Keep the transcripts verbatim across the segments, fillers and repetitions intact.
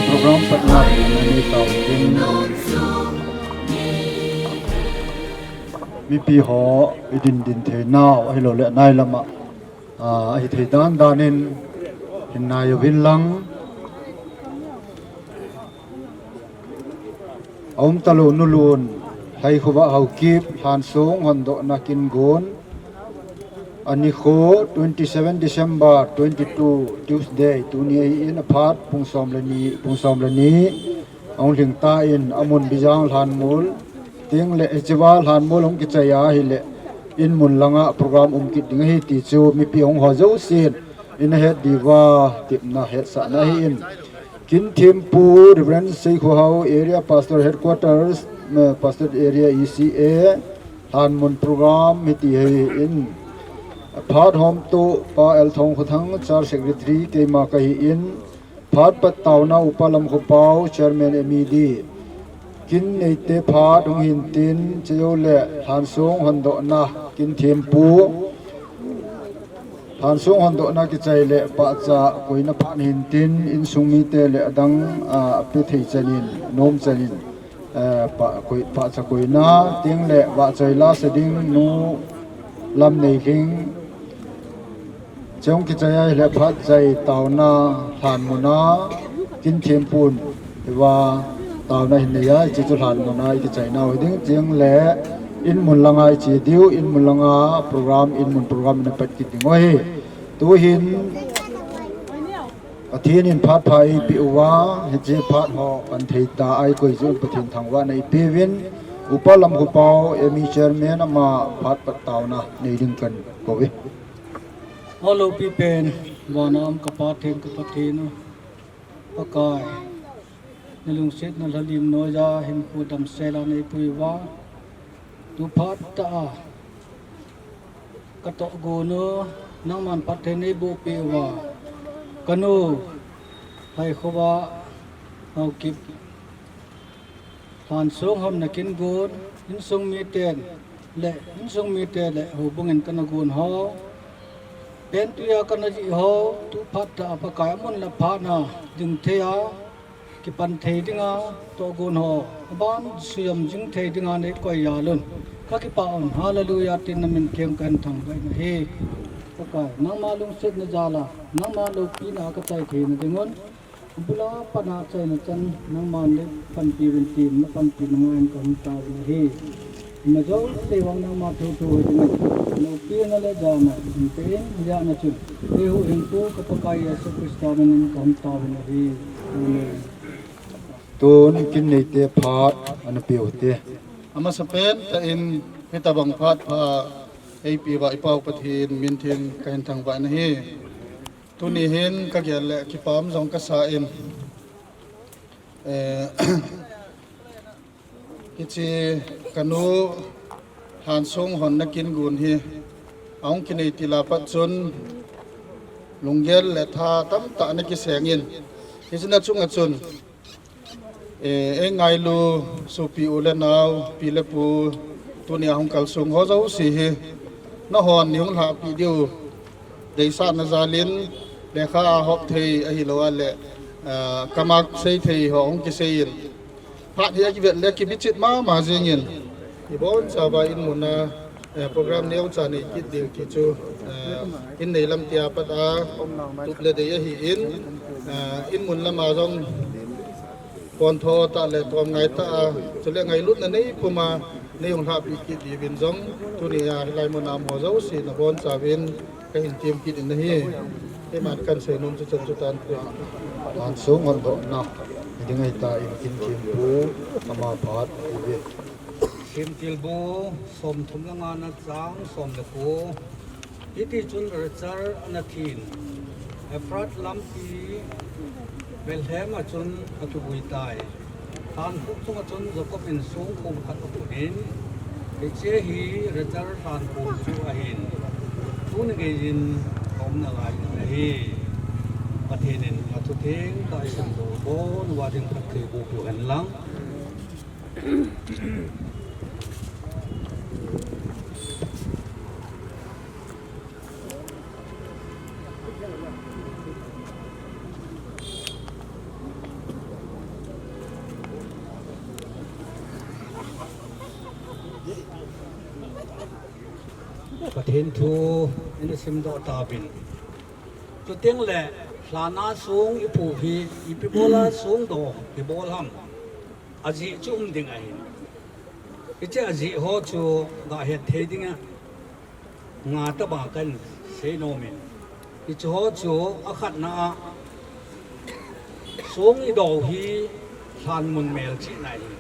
Program patna ni tau din. Mipi ho i din din thei nau, ahilou le nai lama, ah, ahi thei dan dan in hin nai uvin lang. Aum talou nu lun, Lhaikhova Haokip, Lhansong hondohna kin gon. Ani kho twenty seven December twenty two Tuesday, tuni ahin aphat pung som le ni, pung som le ni. Ahung lhing tan amun Bijang Lhanmol. Tin le hichea Lhanmol hung kichai ahile, in mun langa program um kit ding ahi ti chu mipi hung ho jousen in ahet diuva tepna hetsahna ahin. Kin thempu Reverend Seikhohao, Area Pastor Headquarters, eh, Pastor Area E C A, Lhanmon program hiti ahin. Phat homtoh Pa L Thongkhothang, Church Secretary, keima kahin. Phat pat taona Upa Lamkhopao, Chairman M E D. Kin neite phat hung hintin, chejou le Lhansong hondohna kin thempu. Lhansong hondohna kichai le pahcha koina phat hintin, insung mite le adang, ah, ape thei chanin, nom chanin, eh, pah koi, pahcha koina, tin le vahchoi lasa ding nu Lamneilhing. Chejong kichai ahile phat chai taona Lhanmona kin thempun. Hiva taona hin neiya, hiche chu Lhanmona i kichai nau hi ding tin le in mun langa i che diu, in mun langa program, in mun program ina pat kit ding u ahi. Tuhin Pathen in phat pha eipeh uva, hiche phat ho pan thei ta a i koi jeh un Pathen thangvahna i peuvin, Upa Lamkhopao, M E Chairman ama phat pat taona nei ding kan kou e. Aw loupi pen, vana um ka Pathen, ka Pathen u, Pakai. Na lungsetna lhalim noiya hinkho damsela nei pui uva. Tu phat tah a ka tohgon u, nangman phatthei nei boh peh uva. Ka nu, Lhaikhova Haokip. Lhansong honna kin gon, insung miten le, insung mite le houbung in kana gon ho. Pen tuiya kana jih ho, tu phat tah a Pakai amun le phat na ding thei a. Kipan thei dinga, tohgon ho, aban suyom jing thei dinga neikoi jal un. Kakipah un, hallelujah, tin namin theng kahin thangvah in ahi. Pakai, nangma lungsetna jal a, nangma loupina kachai theina dingun. Abul a pat a chaina chan, nangman le panpi uvin tin, napanpina ngai in kahung taovin ahi. Ima jouse vang nangma thuthu hiding in, loupina le jana, hinte in, jana chun, eihuhhingpu ka Pakai Jesu Christa min in kahung taovin ahi. Amen. Tun kin neite phat ana peh u hite. Amasapen tah in, hitobang phat pha eipeh uva i Pau Pathen min theng kahin thangvah in ahi. Tuni hin kagel le kipah jong kasa in, eh, hiche kanu Lhansong honna kin gon hi ahung kinei til a pat chun lunggel le tha tamtah ana kiseng in, hiche na chunga chun, eh, eingailu sopi u le nao, pi le pu, tuni a hung kalsong ho jouse hi, nahon neihung lhahpeh diu deisahna jal in, lekha a hop thei ahilou a le, ah, kamak sei thei ho hung kisei in, phat hi akivet le kibichit mama jing in, ibonchauva in mun a, eh, program neocha nei kit diu ti chu, eh, in nei lam tia pat a tup le dei ahi in, eh, in mun lam a jong pontho tah le tomngai tah a, chule ngailutna nei pum a neihung lhahpeh kit diuvin jong, tuni a hilai mun a um ho jouse nabonchauvin kahin tem kit in ahi. Keiman kahin seinom chu chan chu tan peh. Lhansong hondohna ding ahitan kin thempu ama phat ive. Semtilbu somthum le nga na chang som le ko. Hiti chun Rachel ana thin, Ephrath lampi Bethlehem a chun akivui tai. Lhan khup chunga chun Jacob in songkhom khat aphut in, hiche hi Rachel lhan khom chu ahin, tuni geiyin aumna lai in ahi. Pathen in athu thengtah isimdoh bon uva ding phatthei boh peh u hen lang. Pathen thu ina simdoh tauvin. Chuteng le, lhan a song iphu hi, ipi bol a songdoh kibol ham? Ajeh chu um ding ahin. Hiche ajeh ho chu gahet thei dinga nga tobang kahin seinom in. Hiche ho chu akhatna a, song idoh hi lhan mun melchihna ahi.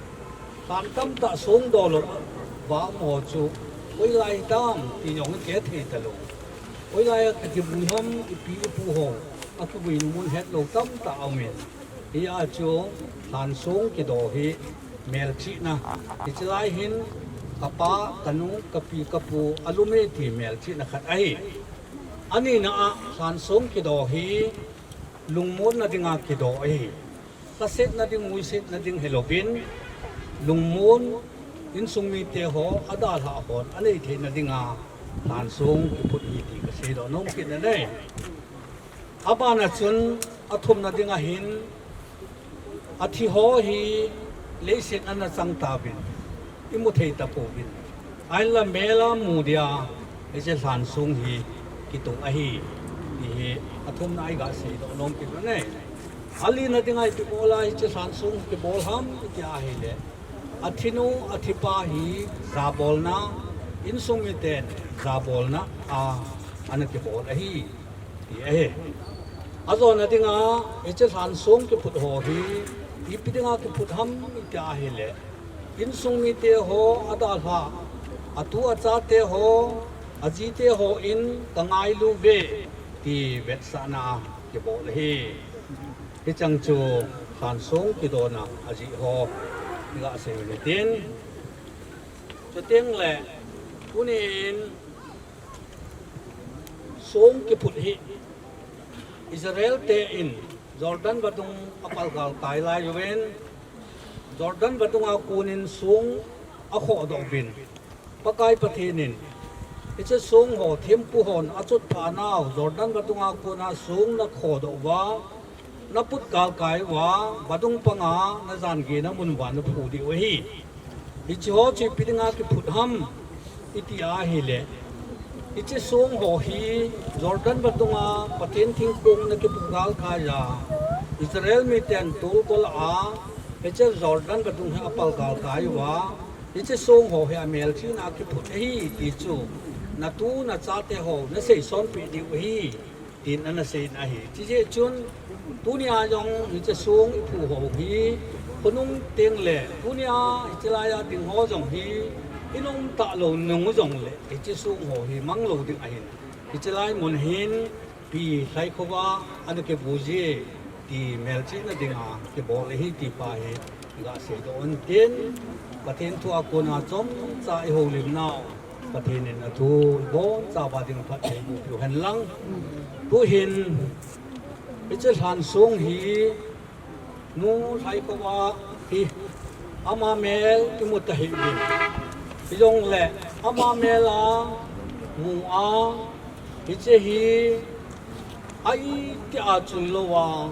Lhan tamtah songdoh louva um ho chu hoilai hitam ti jong ihet thei talou. Hoilai a kivui ham, ipi ipu ho akivui mun hetlou tamtah aumin. Hia chu lhan song kidoh hi melchihna. Hiche lai hin kapa, kanu, kapi, kapu alum e ti melchihna khat ahi. Anina a lhan song kidoh hi lungmonna dinga kidoh ahi. Lhasetna ding, muisetna ding hilouvin, lungmon, insung mite ho, adalhah hon anei theina dinga lhan song kiphut ahi ti kaseidoh nom kit in ahi. Abana chun athumna dinga hin, athi ho hi leiset ana chang tauvin, imu thei tapouvin. Ahinla mel a mu dia hiche lhan song hi kitung ahi ti hi athumna a iga seidoh nom kit in ahi. Alina dinga ipi bol a hiche lhan song kibol ham iti ahile, athinu, athipa hi jabolna, insung miten jabolna a ana kibol ahi ti ahi. Ajona dinga, hiche lhan song kiphut ho hi ipi dinga kiphut ham iti ahile, insung mite ho adalhah, atu achate ho, ajite hon kangailu uve ti vetsahna a kibol ahi. Hichang chu lhan song kidohna ajeh ho iga sei u hitin. Chuteng le, tunin song kiphut hi Israel te in Jordan vadung apalgal tai lai uvin, Jordan vadung a konin song akhodoh uvin. Pakai Pathen in, hiche song ho thempu hon achotphah nau, Jordan vadung a kona song nakhodoh uva, naput galkai uva, vadung panga najan gena mun uva naphu diu ahi. Hiche ho chu ipi dinga kiphut ham iti ahile, hiche song ho hi Jordan vadunga Pathen thingkong ana kipu galkai a, Israel miten tolgol a, hiche Jordan vadung hi apal galkai uva, hiche song ho hi amelchihna a kiphut ahi ti chu natu nachate ho nasei sonpeh diu ahi, tin ana seiyin ahi. Chujeh chun tunia jong hiche song iphu ho hi, khonung tengle tunia hiche laiya ding ho jong hi, inom talou nung jongle hiche song ho hi manglou ding ahin, hiche lai mun hin Pi Lhaikhovah ana kivuije ti melchihna dinga kibol ahi ti pa hi gaseidoh intin, Pathen thua kona chomcha ihoulimnau Pathen in athu ibonchauva ding phatthei bohpiu henlang. Tuhin hiche lhan song hi Nu Lhaikhovah hi ama mel imu tahih uvin, hijongle ama mel a mu a, hiche hi a itih a chunlouva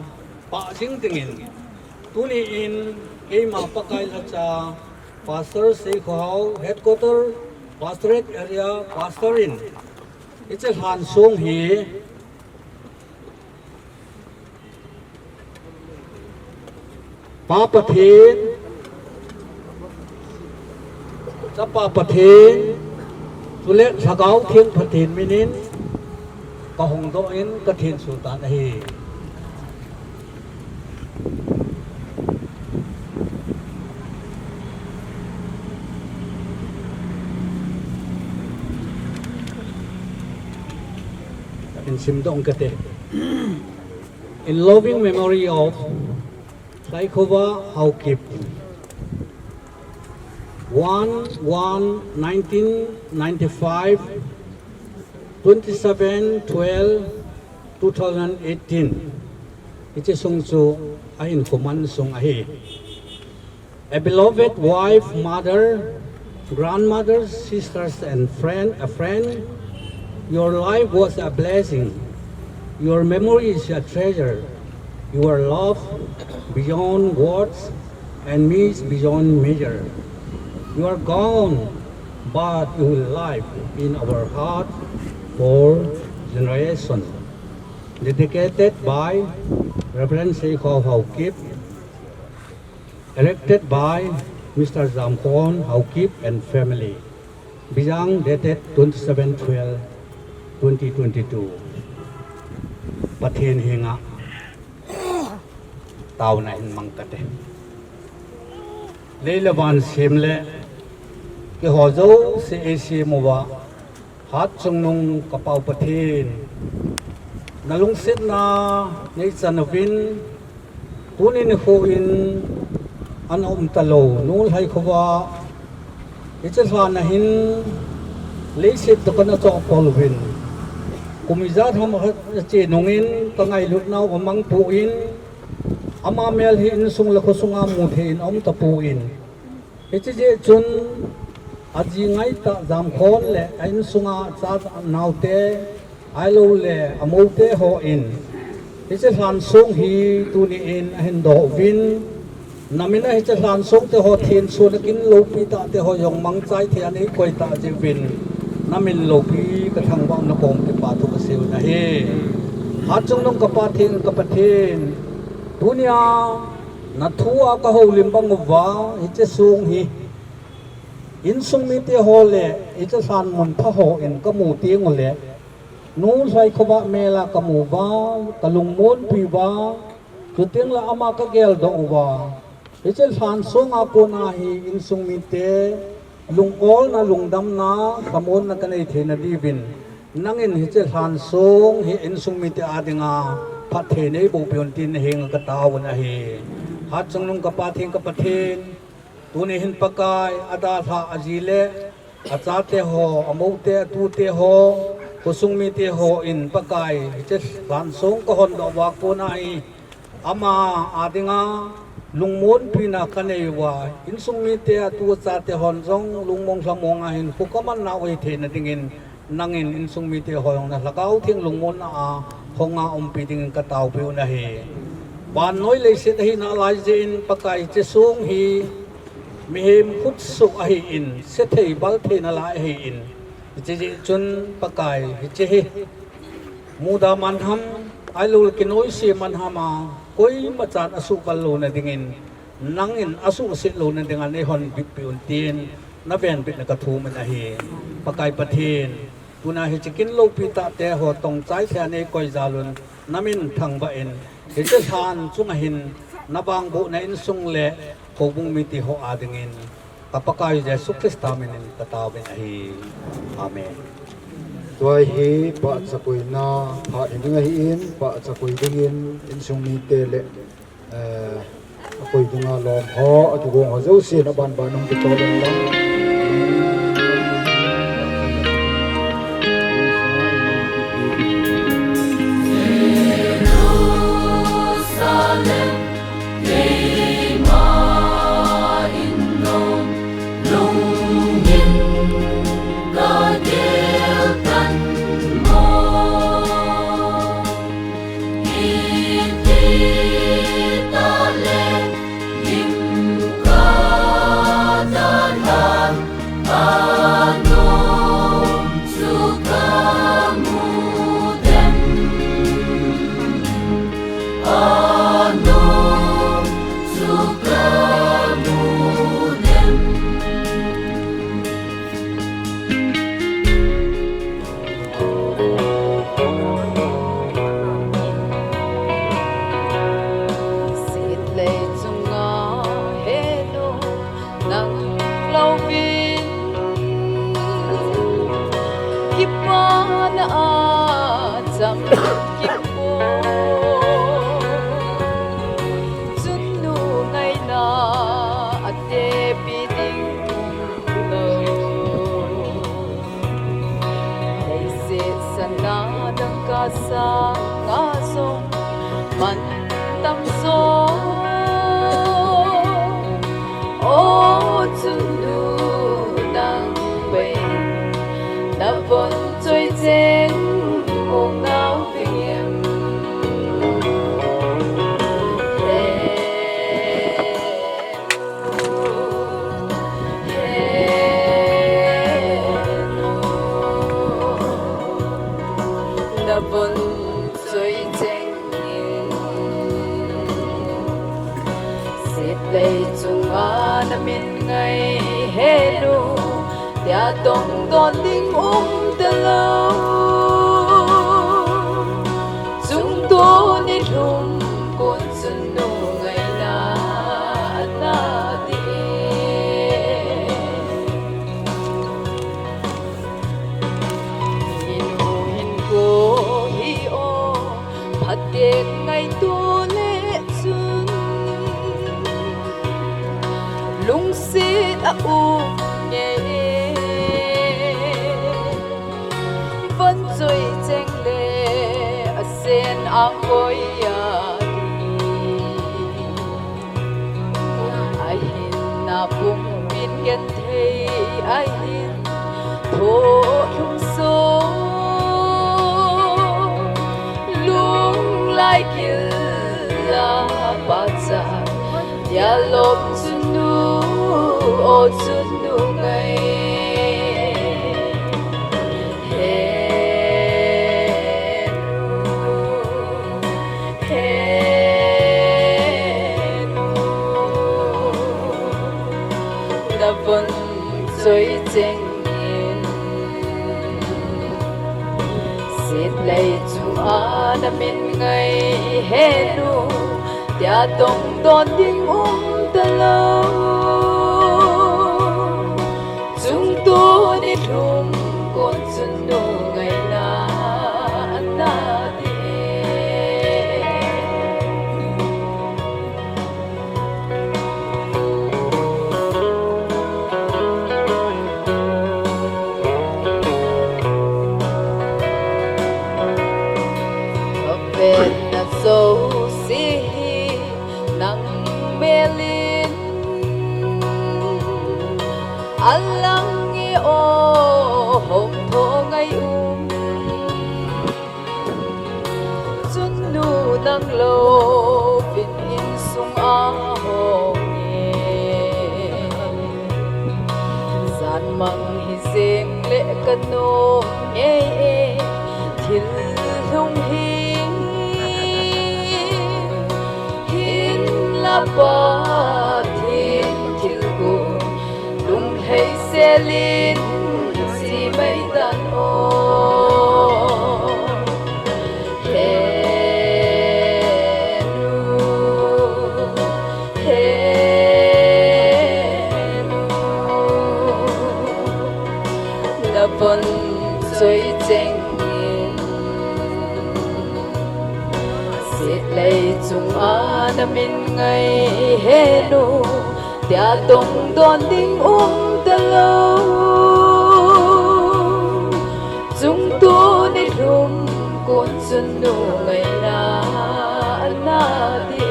pah jing dingin, tuni in keima Pakai lhacha Pastor Seikhohao, Headquarter Pastorate Area Pastor in hiche lhan song hi Pa Pathen, Chapa Pathen, chule Lhagao Theng Pathen minin kahongdoh in kathenso tan ahi. Kahin simdoh kate. In loving memory of Lhaikhovah Haokip, one one nineteen ninety-five, twenty-seven twelve two thousand eighteen. Hiche song chu ahinkho man song ahi. A beloved wife, mother, grandmother, sisters, and friend, a friend, your life was a blessing. Your memory is a treasure. You are loved beyond words and missed beyond measure. You are gone, but you will live in our heart for generation. Dedicated by Reverend Seikhohao Haokip, erected by Mister Jamkhon Haokip and family. Bijang, dated twenty-seven twelve twenty twenty-two. Pathen henga taona hin mang kate. Lei le van sem le keiho jouse eisem uva, Hatchungnung ka Pa-u Pathen, na lungsetna neichan uvin, tuni nikho in ana um talou Nu Lhaikhovah, hiche lhan a hin leiset toh kana chohkhol uvin, kum ijat ham ache nungin ka ngailutnau amang poi, ama mel hi insung le khosunga mu thei in aum tapoi. Hiche jeh chun aji ngaitah Jamkhon le a insunga chanaote, ahilou le amoute hon hiche lhan song hi tuni in ahin doh uvin, namin a hiche lhan song te ho thenso nakin loupi tah te ho jong mangchai thei a nei koi tah jeh uvin, namin loupi ka thangvah un nakoma kipa thu kasei u ahi. Hatchungnung ka Pathen, ka Pathen, tunia na thu a ka houlim bang uva, hiche song hi insung mite ho le hiche lhan mun pha hon ka mu teng ule, Nu Lhaikhovah mel a ka mu uva, ka lungmonpi uva, chuteng le ama ka geldoh uva, hiche lhan song a kona hi insung mite lungolna, lungdamna, lhamonna ka nei theina diuvin, nangin hiche lhan song hi insung mite a dinga phatthei nei boh peh un tin na henga ka tao un ahi. Hatchungnung ka Pathen, ka Pathen, tuni hin Pakai, adalhah aji le achate ho, amoute, atute ho, khosung mite hon Pakai, hiche lhan song ka hon doh uva kona hi, ama a dinga lungmonpina ka nei uva, insung mite, atu achate hon jong lungmong lhamong a hinkho ka man nau ahi theina dingin, nangin insung mite ho jong na Lhagao Theng lungmonna a hong a umpi dingin ka taopi u ahi. Vannoi leiset ahi nalai jeh in Pakai hiche song hi mihem khutsoh ahin, sethei balthei nalai ahin, hiche jeh chun Pakai hiche hi muda man ham, ahilouleh kinoise man ham a, koima chan asuhbal louna dingin, nangin asuhset louna dinga neihon bitpeh un tin, navenbitna kathumin ahi. Pakai Pathen, tuna hiche kin loupi tahte ho tongchai thei a neikoi jal un, namin thangvah in, hiche lhan chunga hin, navangbohna insung le houbung mite ho adingin, ka Pakai Jesu Christa minin kataovin ahi. Amen. Tua hi pahcha koina phat hiding ahin, pahcha koi dingin insung mite le, eh, akoi dunga lom ho, akigong ho jousen aban ban hung kitol in lang. Sitlei chunga henu nang louvin, kipana a cham kipo. Chun nu ngaina a tepi ding lou. Leiset sana dangka sanga jong mantam jo. O chun nu nang bei, navon choi cheng mong nau vingem. He, he, navon choi cheng in. Sitlei chunga namin ngai henu, tia tong don ding um talou. Chungto ni lhum kon chun nu ngaina ana di. Hinu hin ko hi o, phaten ngaito le chun, lungset a um nge. Von choi cheng le asen ang koi a di. Ahin na pumpin genthei ahin tho lhum so. Lunglai kil a pachat, dia lom chun nu, o chun nu ngai. He nu, he nu, navon choi cheng in. Sitlei chunga namin ngai henu, tia tong don ding um talou. Chungto ni lhum kon chun nu ngaina ana di. Kavetna jouse hi nang melin, alang nge o hong tho ngai um. Chun nu nang louvin Mang hi jeng le ka nom ngei e, thil lhung hi hin la pa thil thil gu lung lhei selin si mai dan o. He nu, he nu, na von choi cheng in, sitlei chunga na min ngai he nu, tia dong don ding um ta lo. Chungtu ni lhum kun chun nu ngaina na di.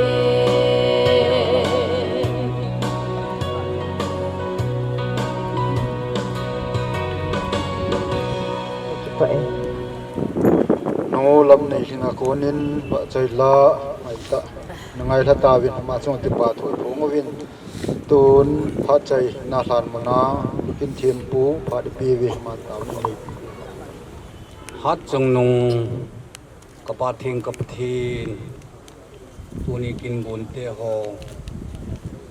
Nu Lamneilhinga konin vahchoi la, aita, na ngailha tauvin ama chunga kipa thu iphong uvin. Tun phat chaina lhan muna, Lupin Thempu phat ipi uve, aman taona nei. Hatchungnung ka Pa theng ka Pathen, tuni kin gonte ho,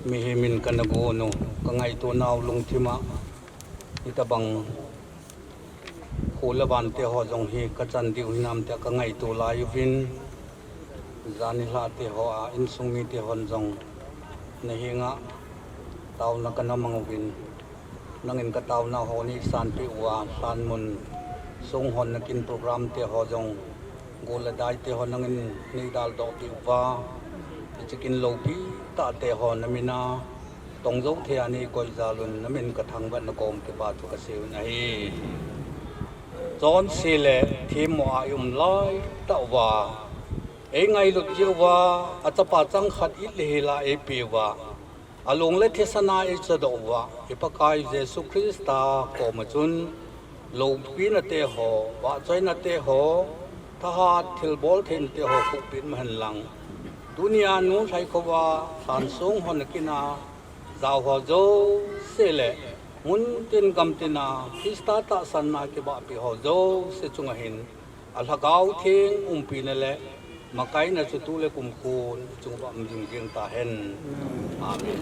mihem in kana gon u, ka ngaito nau lungthim a, hitabang kho le vante ho jong hi ka chan diu hinam tia ka ngaito lai uvin, jan nilhah te ho a insung mite hon jong na henga taona kana mang uvin, nangin ka taona ho nei sanpeh uva, lhan mun song honna kin program te ho jong, gol le dai te ho nangin nei daldoh peh uva, hiche kin loupi tah te ho na min a tong jou thei a nei koi jal un, na min ka thangvah na kom kipa thu ka sei un ahi. Chonse le themmo a i um lai tah uva, ei ngailut jeh uva, a chapa chang khat it le hel a ei pe uva, a long le thisan a ei chadoh uva, i Pakai Jesu Christa koma chun loupina te ho, vahchoina te ho, thahat thilbol theina te ho khuhpeh in ma hen lang, tunia nu Lhaikhova lhan song honna kin a jao ho jouse le, mun tin gam tin a Christa tahsanna kibahpi ho jouse chunga hin, a Lhagao Theng umpina le makaina chu tu le kum khun i chung uva um jing jing ta hen. Amen.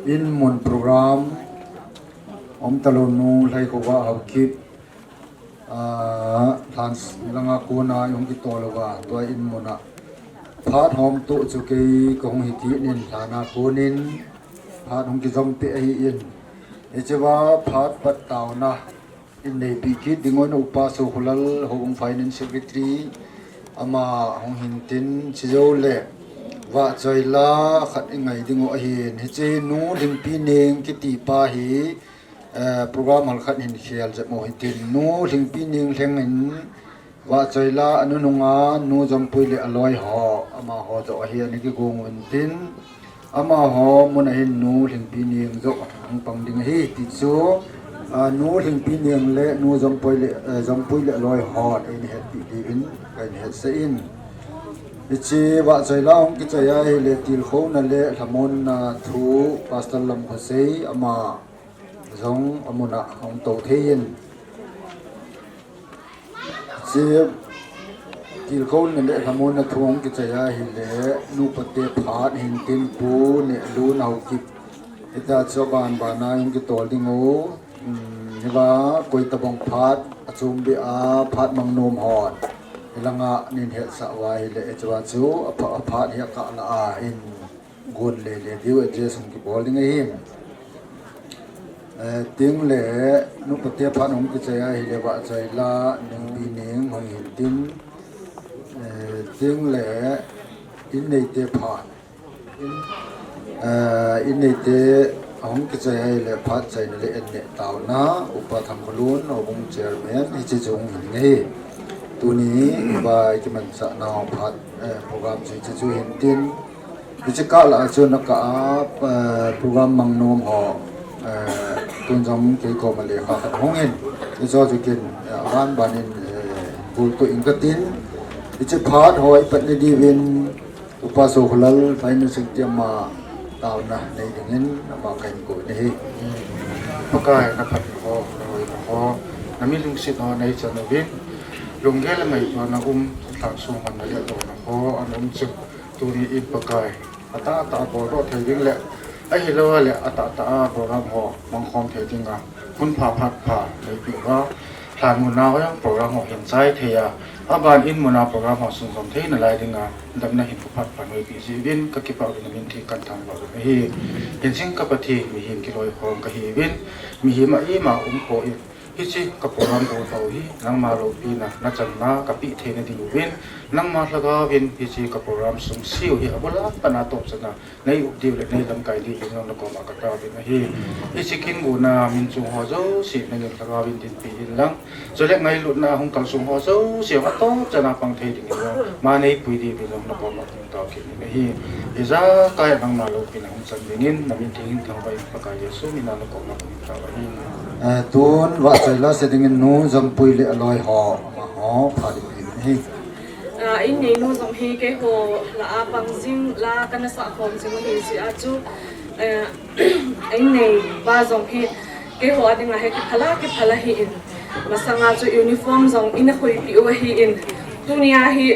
In mun program um talou nu Lhaikhova Haokip, ah, lhan langa kona i hung kitol uva, tua in muna phat hom toh chu kei ka hung hi kit in, lhana konin phat hung kijom peh ahi in, hicheva phat pat taona in neipi kit ding un Upa Sokholal, Houbung Finance Secretary, ama hung hin tin, chujou le vahchoi la khat i ngai ding u ahin, hiche nu Lhingpi Neng kiti pa hi, eh, program hal khat hin khel jep mo hitin, nu Lhingpi Neng lheng in vahchoi la anununga nu Jompui le aloi ho, amaho joh ahi, ana kigong un tin, Amaho mun a hin Nu Lhingpi Neng joh ahung pang ding ahi ti chu, a, Nu Lhingpi Neng le Nu Jongpui le, eh, Jongpui le aloi hon eihin hetpi diuvin kahin hetsah in. Hiche vahchoi la hung kichai ahile tilkhouna le lhamonna thu Pastor Lamkhosei ama jong amun a hung tou thei in. Hiche tilkhouna le lhamonna thu hung kichai ahile, nupate phat hin tin Pu Nehlun Haokip. Hitia chu aban ban a hung kitol ding u. Um, hiva koi tabang phat achom beh a phat mang nom hon. Hilanga nin hetsah uva ahile, hichea chu apha-, aphat hi akah la a hin gon lele diu address hung kibol ding ahi. Eh, tin le nupate phat hung kichai ahile vahchoi la Nu Lhingpi Neng hung hin tin, eh, tin le inneite phat. In, eh, inneite hung kichai ahile phat chaina le anneh taona Upa Thangkholun, Houbung Chairman, hiche chu hung hi ding ahi. Tuni hiva ikimanchah nau phat, eh, program chu hiche chu hin tin. Hiche kah la a chun akah a, eh, program mang nom ho, eh, tun jong kei koma lekha khat hung in. Hiche chu kin, eh, aban ban in, eh, bultu ing katin. Hiche phat ho ipat na diuvin, Upa Sokholal, Finance Secretary ama taona nei dingin ama kahin kou in ahi. Pakai, na phatna ho, na hoina ho, na milungset ho nei chan uvin, lunggel le ngaito na um, lhansong man na le dona ho, ana um chu tuni in Pakai, atah atah a boldoh thei ding le, ahilou le atah atah a program ho mangkhom thei dinga, hun pha phat pha neipeh uva, lhan mun a hoi a program ho hin chai thei a, aban in mun a program ho sunkhom thei nalai dinga, damna hin pha phat pha neipeh jeh uvin, kakipah uvin, na min theng kahin thangvah uvin ahi. Hiche ka Pathen, mihem kiloikhom kahiuvin, mihem a ima um poi, hiche ka program ho hi nangma loupina, na channa kapeh theina ding uvin, nangma lhagao vin hiche ka program sung siu hi abul a pat a topchan a nei up diu le nei lamkai diu vin jong na koma kataovin ahi. Hiche kin guna min chung ho jouse nangin lhagao vin dinpi in lang, chule ngailutna a hung kalsong ho jouse atopchan a pang thei dingin jong ma neipui diu vin jong na koma kahung tao kit in ahi. Ijakai a nangma loupina hung chan dingin na min theng hin thangvah in Pakai Jesu min a na koma kahung tao ahi. Eh, tun vahchoi la se dingin Nu Jongpui le aloi ho, amaho phat ipi in ahi. Ah, innei nu jong hi keiho lah a pang jing, la kana sah khom jing u ahi jeh a chu, eh, innei pa jong hi keiho a dinga hi kiphal a kiphal ahi in, masanga chu uniform jong eina khoipeh u ahi in, tunia hi,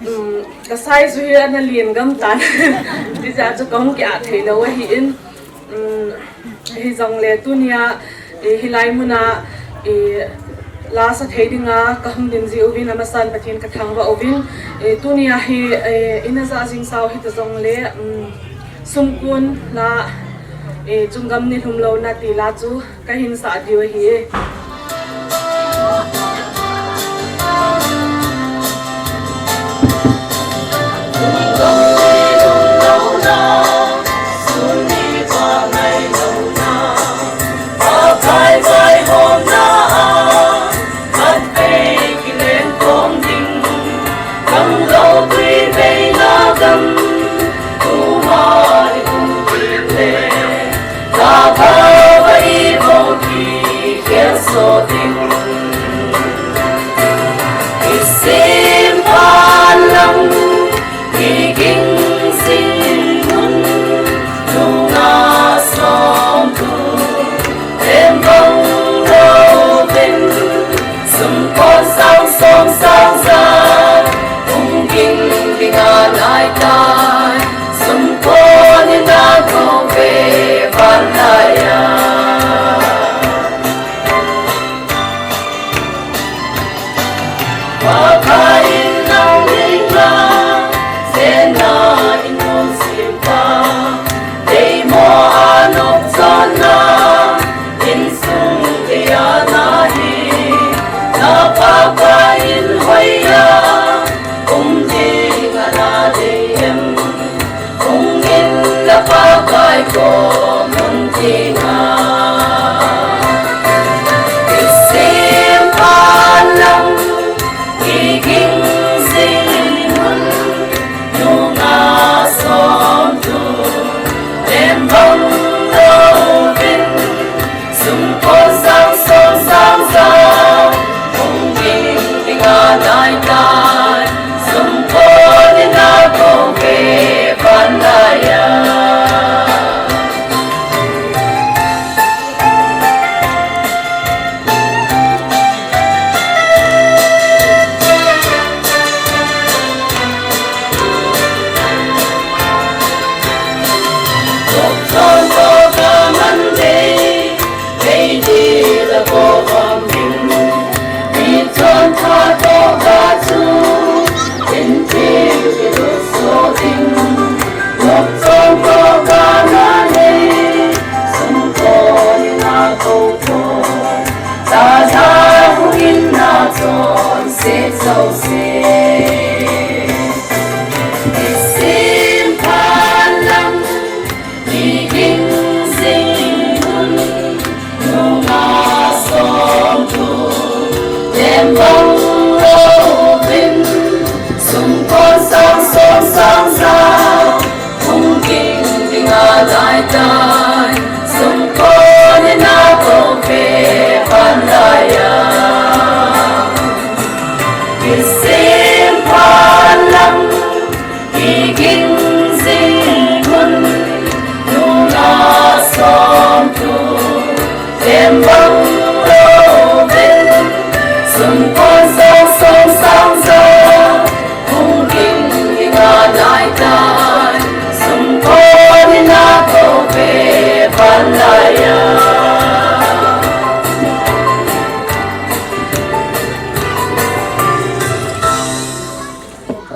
um, ka size hi ana len gam tan. Hijeh a chu kahung ki-at thei lou ahi in, um, hijongle tunia, eh, hilai muna, eh, la sa thei dinga kahung ding jeh uvin amasan Pathen kathangvah uvin, eh, tunia hi, eh, eina ja jing sau hita jongle, um, sumkon la, eh, chunggam nilhum louna ti la chu kahin sah diu ahi.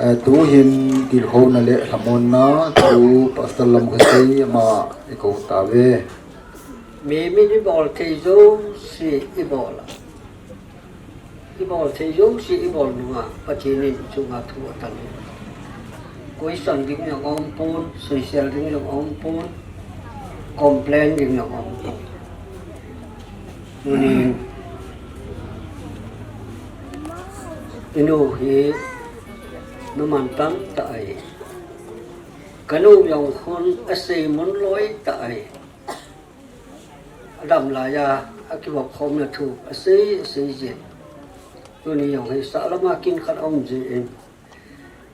Eh, tuhin tilkhouna le lhamonna chu Pastor Lamkhosei ama i kou tauve. Mi, mi i bol thei jouse i bol a. I bol thei jouse i bol nunga Pathen in chunga thu atan. Question ding jong aumpon, soisel ding jong aumpon, complain ding jong aumpon. Tunin, inu hi numan tamtah ahi. Kanu jong khun asei mun loi tah ahi. Adam laiya akivop khomna thu asei, asei jin. Tuni jong hi sahlam a kin khat aum jin.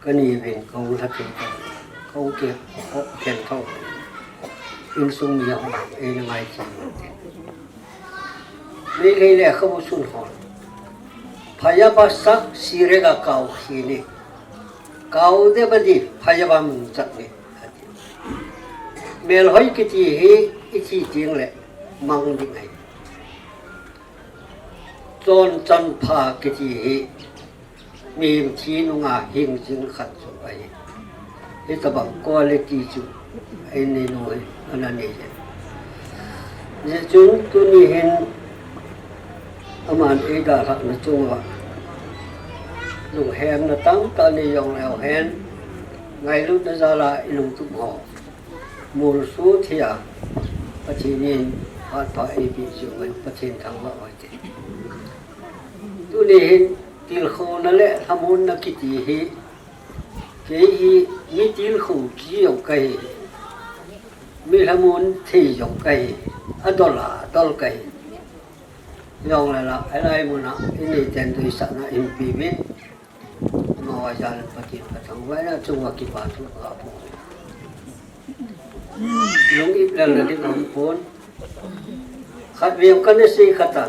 Kani uvin kahung lha thei tauve. Kahung kihop khen tauve. Insung mi ho eina ngai thei uvin te. Meitei lekhabu sun hon. Phayaba sak sirega kau khini. Kau de badi phayaba mun chat ni. Melhoi kiti hi ithi ding le mang ding ahi. Chonchan pha kiti hi mihem thi nunga hing jing khat chu ahi. Hitabang quality chu eini nu hi ana nei e. Hijeh chun tuni hin aman eidalhahna chunga lunghemna tamtah nei jong leu hen, ngailutna jala i lungtup ho molso thei a, Pathen in phat pha eipeh jeh un Pathen thangvah u hite. Tuni hin tilkhouna le lhamonna kiti hi, kei hi mi tilkhou ji jong kahi, mi lhamon thei jong kahi, adol a dol kahi. Jong le la, hilai muna inei ten deisahna eipe uvin. Amaho jal in Pathen kathangvah in, achunga kipa thu kaga phong. Lung-ip lelna ding aumpon. Khatvei kana sei khat a,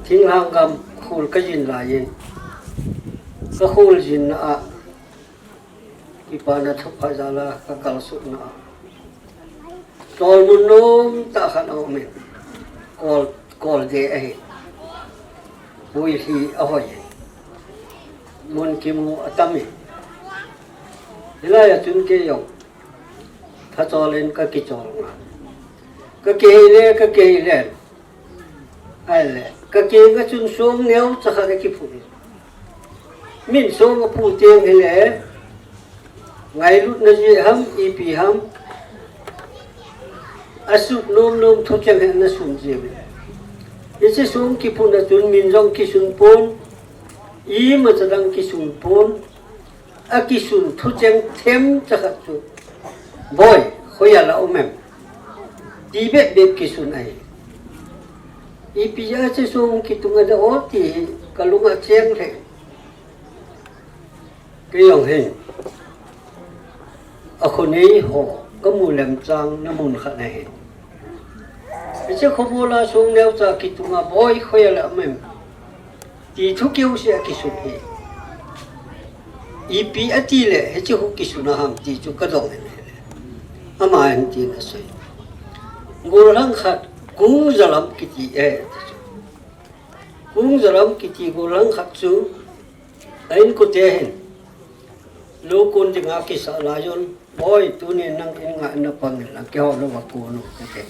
thinglhang gam khol kajin laiyin, kakhol jinna a, kipana thupha jal a kakalsutna a, cholmun nomtah khat aumin, kol, kol de ahi. Huilhi ahoi e. Mun kimu atamin. Hilai a chun kei jong thachol in kakichol ngal. Kakihei le, kakihei le. Ahile, kakenga chun song neocha khat akiphun. Min song aphu teng hile, ngailutna jeh ham, ipi ham, asuh nomnom thucheng hi ana sun jeng e. Hiche song kiphun a chun min jong kisun pon, imacha dang kisun pon, akisun thucheng themcha khat chu, "Boi, hoiya la um em?" ti bep bep kisun ahi. Ipi jeh a hiche song kitung a da o ti hi kalung acheng lheh. Kei jong hin, akhonei ho kamu lemchang na mun khat ahi. Hiche khobol a song neocha kitung a, "Boi, hoiya la um em?" ti thu keu seh a kisun hi. Ipi ati le hiche khu kisun a ham ti chu kadong in ahile, aman tin asei. Gollhang khat, Kungjalam kiti e, ti chu. Kungjalam kiti gollhang khat chu, a inkote hin, lou kon dinga kisah laiyun, "Boi, tunin nang in nga in napang in lang, keiho louva kon u," kati.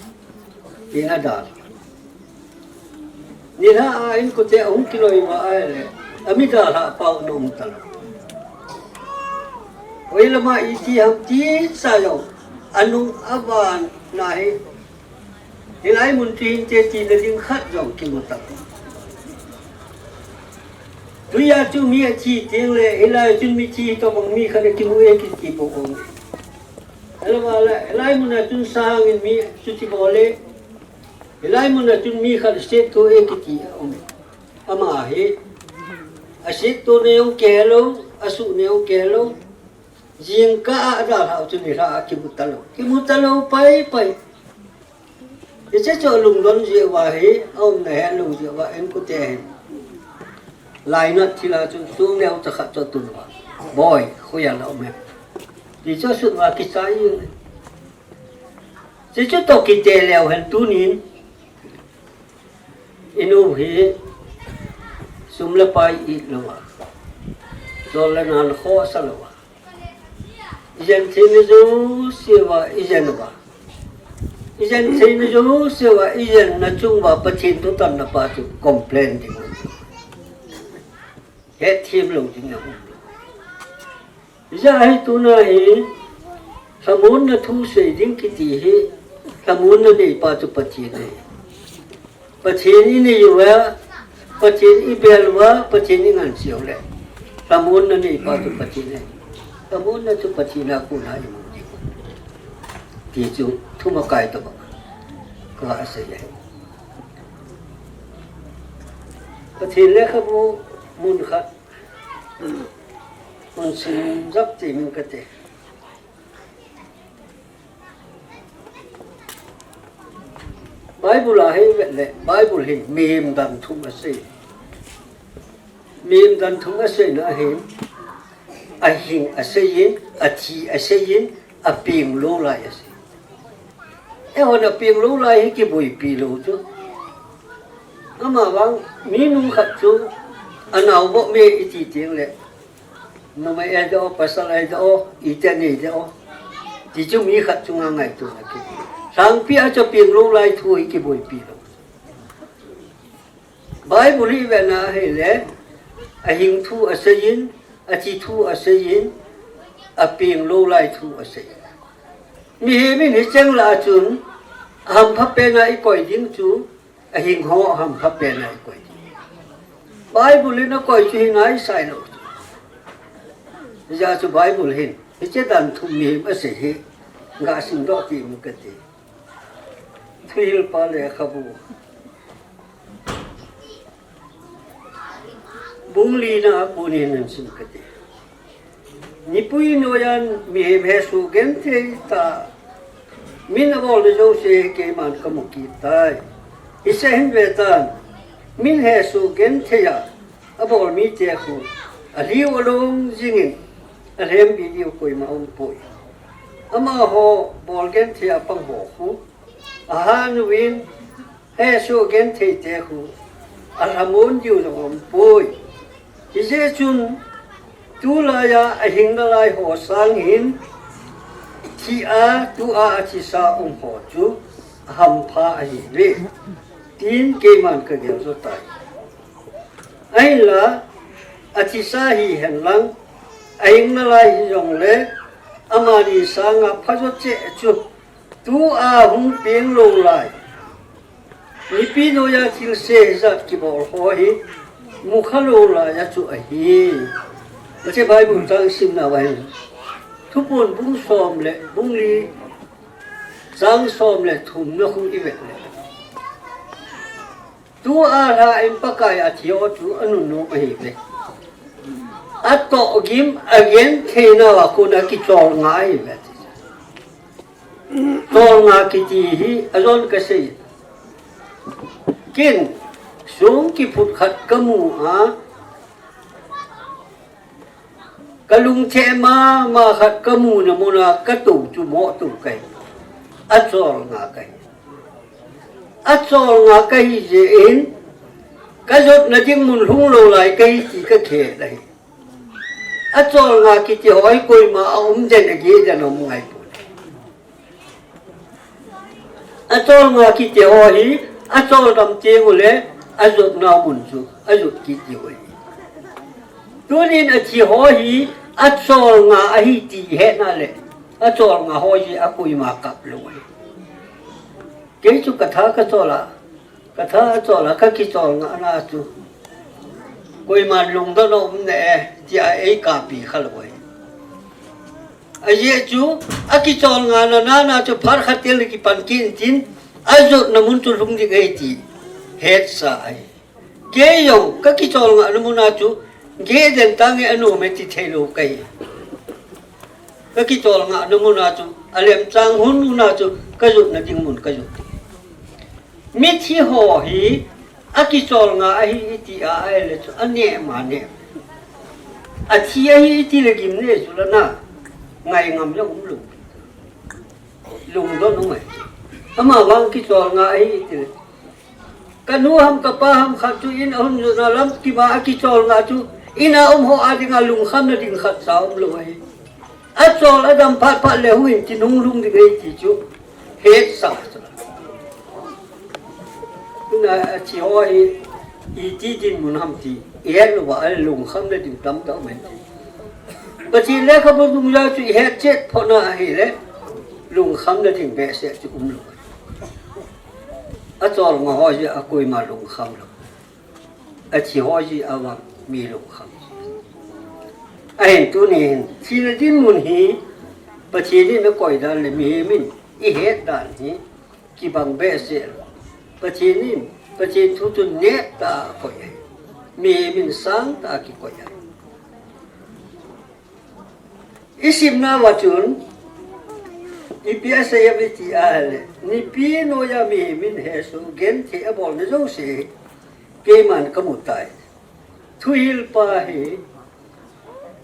Tin adal. Nilhah a inkote ahung kiloi uva ahile, amidalhah pau nom talou. Hoilama iti ham ti sa jong, anung avan na hi, hilai mun chu hinte tina ding khat jong kimu talou. Tuia chu mi athi teng le, hilai chun mithi tobang mi khat akimu e kiti bou um. Ahilou le, hilai mun a chun sangin mi chu thi bou le, hilai mun a chun mi khat aset to e kiti aum. Ama hi, aset to na jong kihelou, asuh na jong kihelou. Jingkah a adalhah u chu nilhah a kimu talou. Kimu talou pai pai. Hiche chu alungdon jeh uva hi, aumna helou jeh uva, inkote hin. Lainat thil a chun song neocha khat chu atun uva. Boi, hoiya na um em? Ti chu asut uva kichai jeng. Hiche chu toh kite leu hen tunin. Inu hi sum le pai it louva, jol le nan khohsa louva, ijen theina jouse uva ijen uva, ijen theina jouse uva ijenna chung uva Pathen thutanna pa chu complain ding, hetthem lou ding aum. Hijeh a hi tuna hi, lhamonna thu sei ding kiti hi, lhamonna neipa chu Pathen ahi. Pathen inei uva, Pathen ibel uva, Pathen ingansei u le, lhamonna neipa chu Pathen ahi. Lhamonna chu Pathen a kona imu ding, ti chu thumakai tobang a kasei ahi. Pathen lekhabu mun khat hung sim jap temin kate. Bible a hi vet le, Bible hin mihem dan thum asei. Mihem dan thum aseina ahin, ahing aseiyin, athi aseiyin, apeng lou lai asei. Eihon apeng lou lai hi kiboipi lou chu. Amavang, minu khat chu, anao boh me iti teng le, numei ahi de o, pasal ahi de o, iti anei de o, ti chu mi khat chunga ngaito na ki. Lhangpi a chu apeng lou lai thu hi kiboipi lou. Bible hi vet na ahile, ahing thu aseiyin, athi thu aseiyin, apeng lou lai thu asei. Mihem in hicheng lah a chun, ahampha pen a ikoi ding chu, ahing ho ahampha pen a ikoi ding. Bible in akoi chu hi ngaisah lou chu. Hijeh a chu Bible hin, hiche dan thum mihem asei hi, gasim doh temin kate. Thuhilpa lekhabu bung lina a konin hin sim kate. Mipui noiya mihem hesoh genthei tah, min abolna jouse keiman kamu kit tai. Hiche hin vetan, min hesoh genthei a abol mite khu, alhiu along jingin, alhem bi diu koima umpoi. Amaho bol genthei a pang ho khu, ahan uvin, hesoh genthei te khu, alhamon diu jong umpoi. Hijeh chun, tulaiya ahing nalai ho sang hin, thi a, tua athisa um ho chu, ahampha ahiuve, tin keiman kagel jo tai. Ahinla, athisa hihen lang, ahing nalai hijongle, amani sanga phajo cheh chu, tua hung peng lou lai, mipi noiya thilse hijat kibol ho hi, mukha lou laiya chu ahi. Hiche Bible chang simna uva hin, Thuphon bung som le bung li, chang som le thumna khu ivet le, tua lhah in Pakai athi ho chu anunnom ahiuve. Atohgim agenthei nauva kona kicholnga ahiuve. Cholnga kiti hi ajon kasei. Ken, song kiphut khat kamu a, kalungthim mama khat kamuna muna katou chu moh tou kahi. Acholnga kahi. Acholnga kahi jeh in, kajotna ding mun lhung lou lai kahi ti kakhet ahi. Acholnga kiti ho hi koima aum den ageh den aum ngaipoi. Acholnga kiti ho hi, achol dam teng ule, ajotna mun chu ajot kit diu ahi. Tunin athi ho hi acholngah ahi ti ihetna le, acholngah ho hi akoima kap lou ahi. Kei chu katha kachol a, katha achol a kakicholngahna chu koiman lungdon aum ne e, tia eikapi khalou ahi. Ajeh chu, akicholngahna nana chu phat khat teng le kipan kit intin, ajotna mun chu lhung ding ahi ti hetsa ahi. Kei jong kakicholngahna muna chu, geh den tange anom e ti theilou kahi. Kakicholngahna muna chu, alemchang hun muna chu, kajotna ding mun kajot. Mithi ho hi akicholngah ahi iti a ahile chu anem anem. Athi ahi itile gimnei chu lana, ngai ngam jong umlou. Lungdon um ahi. Amavang kicholngah ahi itile, kanu ham kapa ham khat chu in ahung jotna lam kima akicholngah chu, ina um ho a dinga lungkhamna ding khatcha umlou ahi. Achol adam phat phat le hung in kinunglhung ding ahi ti chu hetsa chu. Tuna athi ho hi iti dinmun ham ti ihet louva, alungkhamna ding tamtah um ahi. Pathen lekhabu dungjui chu ihetchet photna ahile, lungkhamna ding behseh chu umlou. Acholngah ho hi akoima lungkham lou. Athi ho hi avang mi lungkham. Ahin tunin thina dinmun hi Pathen in akoi dan le mihem in ihet dan hi kibang behseh lou. Pathen in, Pathen thu chu nettah a akoi ahi. Mihem in sangtah a kikoi ahi. Isimna uva chun ipi asei em iti ahile, nipi noiya mihem in hesoh genthei abolna jouse keiman kamu tai. Thuhilpa hi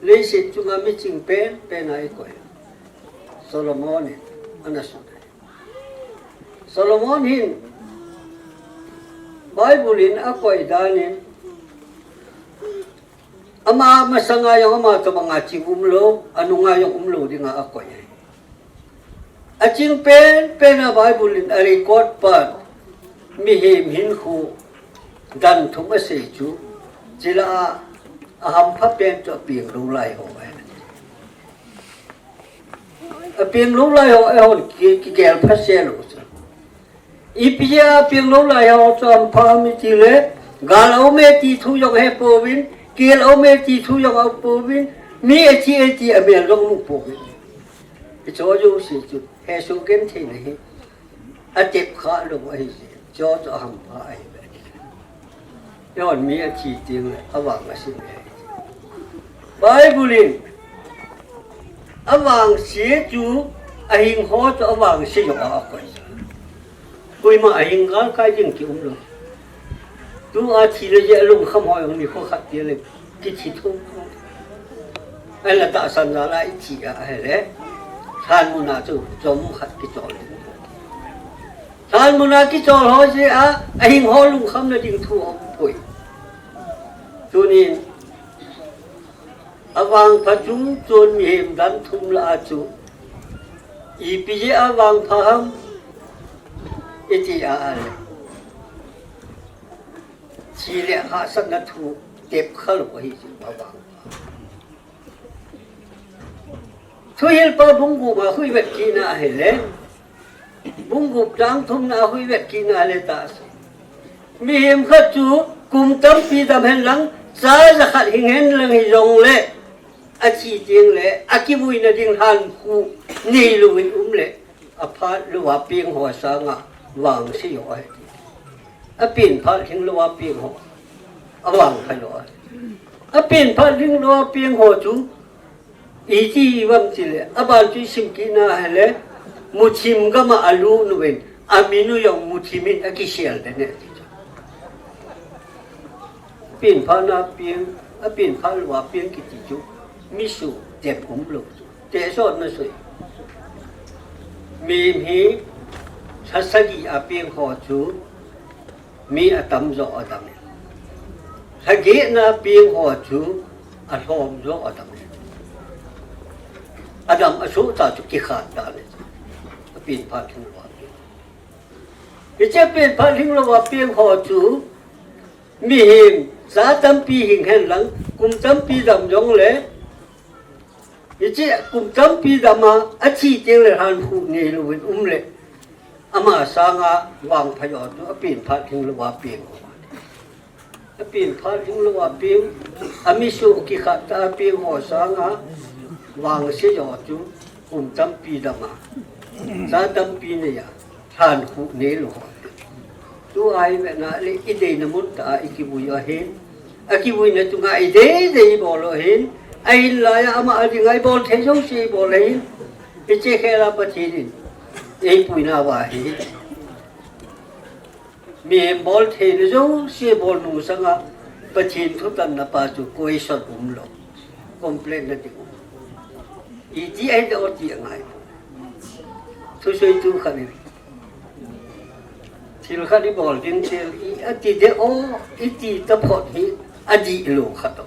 leiset chunga miching penpen a eikoi. Solomon in ana sun ahi. Solomon hin Bible in akoi danin, ama masanga jong ama tobanga ching umlou, anunga jong umlou dinga akoi ahi. Aching penpen a Bible in arecord pan, mihem hinkho dan thum asei chu, chule a, ahampha pen chu apeng lou lai ho ahi. Apeng lou lai ho, eihon ki, kigel phaseh lou chu. Ipi jeh a apeng lou lai ho chu ahampha ham itile, gal aume ti thu jong ahepouvin, kel aume ti thu jong ahepouvin, mi athi e ti amel jong amupouvin. Hicheho jouse chu hesoh gentheina hi atep kha lou ahi jeh, chuche chu ahampha ahi. Eihon mi athi tengle avangse ahi. Bible in avangse chu, ahing ho chu avangse jong a akoi. Koima ahing galkai ding kium lou. Tua thina jeh a lungkham ho jong nikho khat teng le kithi thum. Ahinla tahsan jal a ithi a ahile, lhan muna chu chom khat kichol ding. Lhan muna kichol ho jeh a, ahing ho lungkhamna ding thu aumpoi. Tunin, avangpha chungchon mihem dan thum lah a chu, ipi jeh a vangpha ham iti a ahile, thi le hahsatna thu tep kha lou ahi chu avangpha. Thuhilpa bung gup a khu ivet kitna ahile, bung gup chang thumna a khu ivet kitna ahile tahsa, mihem khat chu kum tampi dam henlang, cha jakhat hing henlang hijongle, athi tengle akivuina ding lhankhuh neilouvin um le, aphat louva peng ho sanga vangse ho ahi. Apen phat lhing louva peng ho avangpha lou ahi. Apen phat lhing louva peng ho chu iti hiuvem tile, aban chu isim kitna ahile, muthim gam a alut uvin, amin u jong muthim in akisel den e ti chu. Apen phatna peng, apen phat louva peng kiti chu, mi suh tep umlou chu, tehsotna soi. Mihem hi lha sagi a peng ho chu mi atamjo adam e. Lha getna peng ho chu alhomjo adam e. Adam asohcha chu kikhat dan e. Apen phat lhing louva peng. Hiche pen phat lhing louva peng ho chu, Mihem, cha tampi hing hen lang, kum tampi dam jong le, hiche kum tampi dam a, athi teng le lhankhuh neilou in um le, ama sanga vangpha jo chu apen phat hing lou a peng ho. Apen phat hing lou a peng, ami soh kikhat ta a peng ho sanga, vangse jo chu kum tampi dam a, cha tampi nei a, lhankhuh neilou ho. Tu a i vetna le i deina mun tah a i kivui u ahin. A kivuina chunga i dei dei i bol u ahin. Ahinlah ama a dinga i bol thei jouse i bol u ahin. Hiche khel a Pathen in eipuina uva hi. Mihem bol theina jouse bol nung sanga Pathen thutanna pa chu question umlou. Complain na ding um. Iti ahi de o ti angai. Thusoitu khat in, thil khat i bol ding tel i ati de o, iti taphot hi adih lou khat o.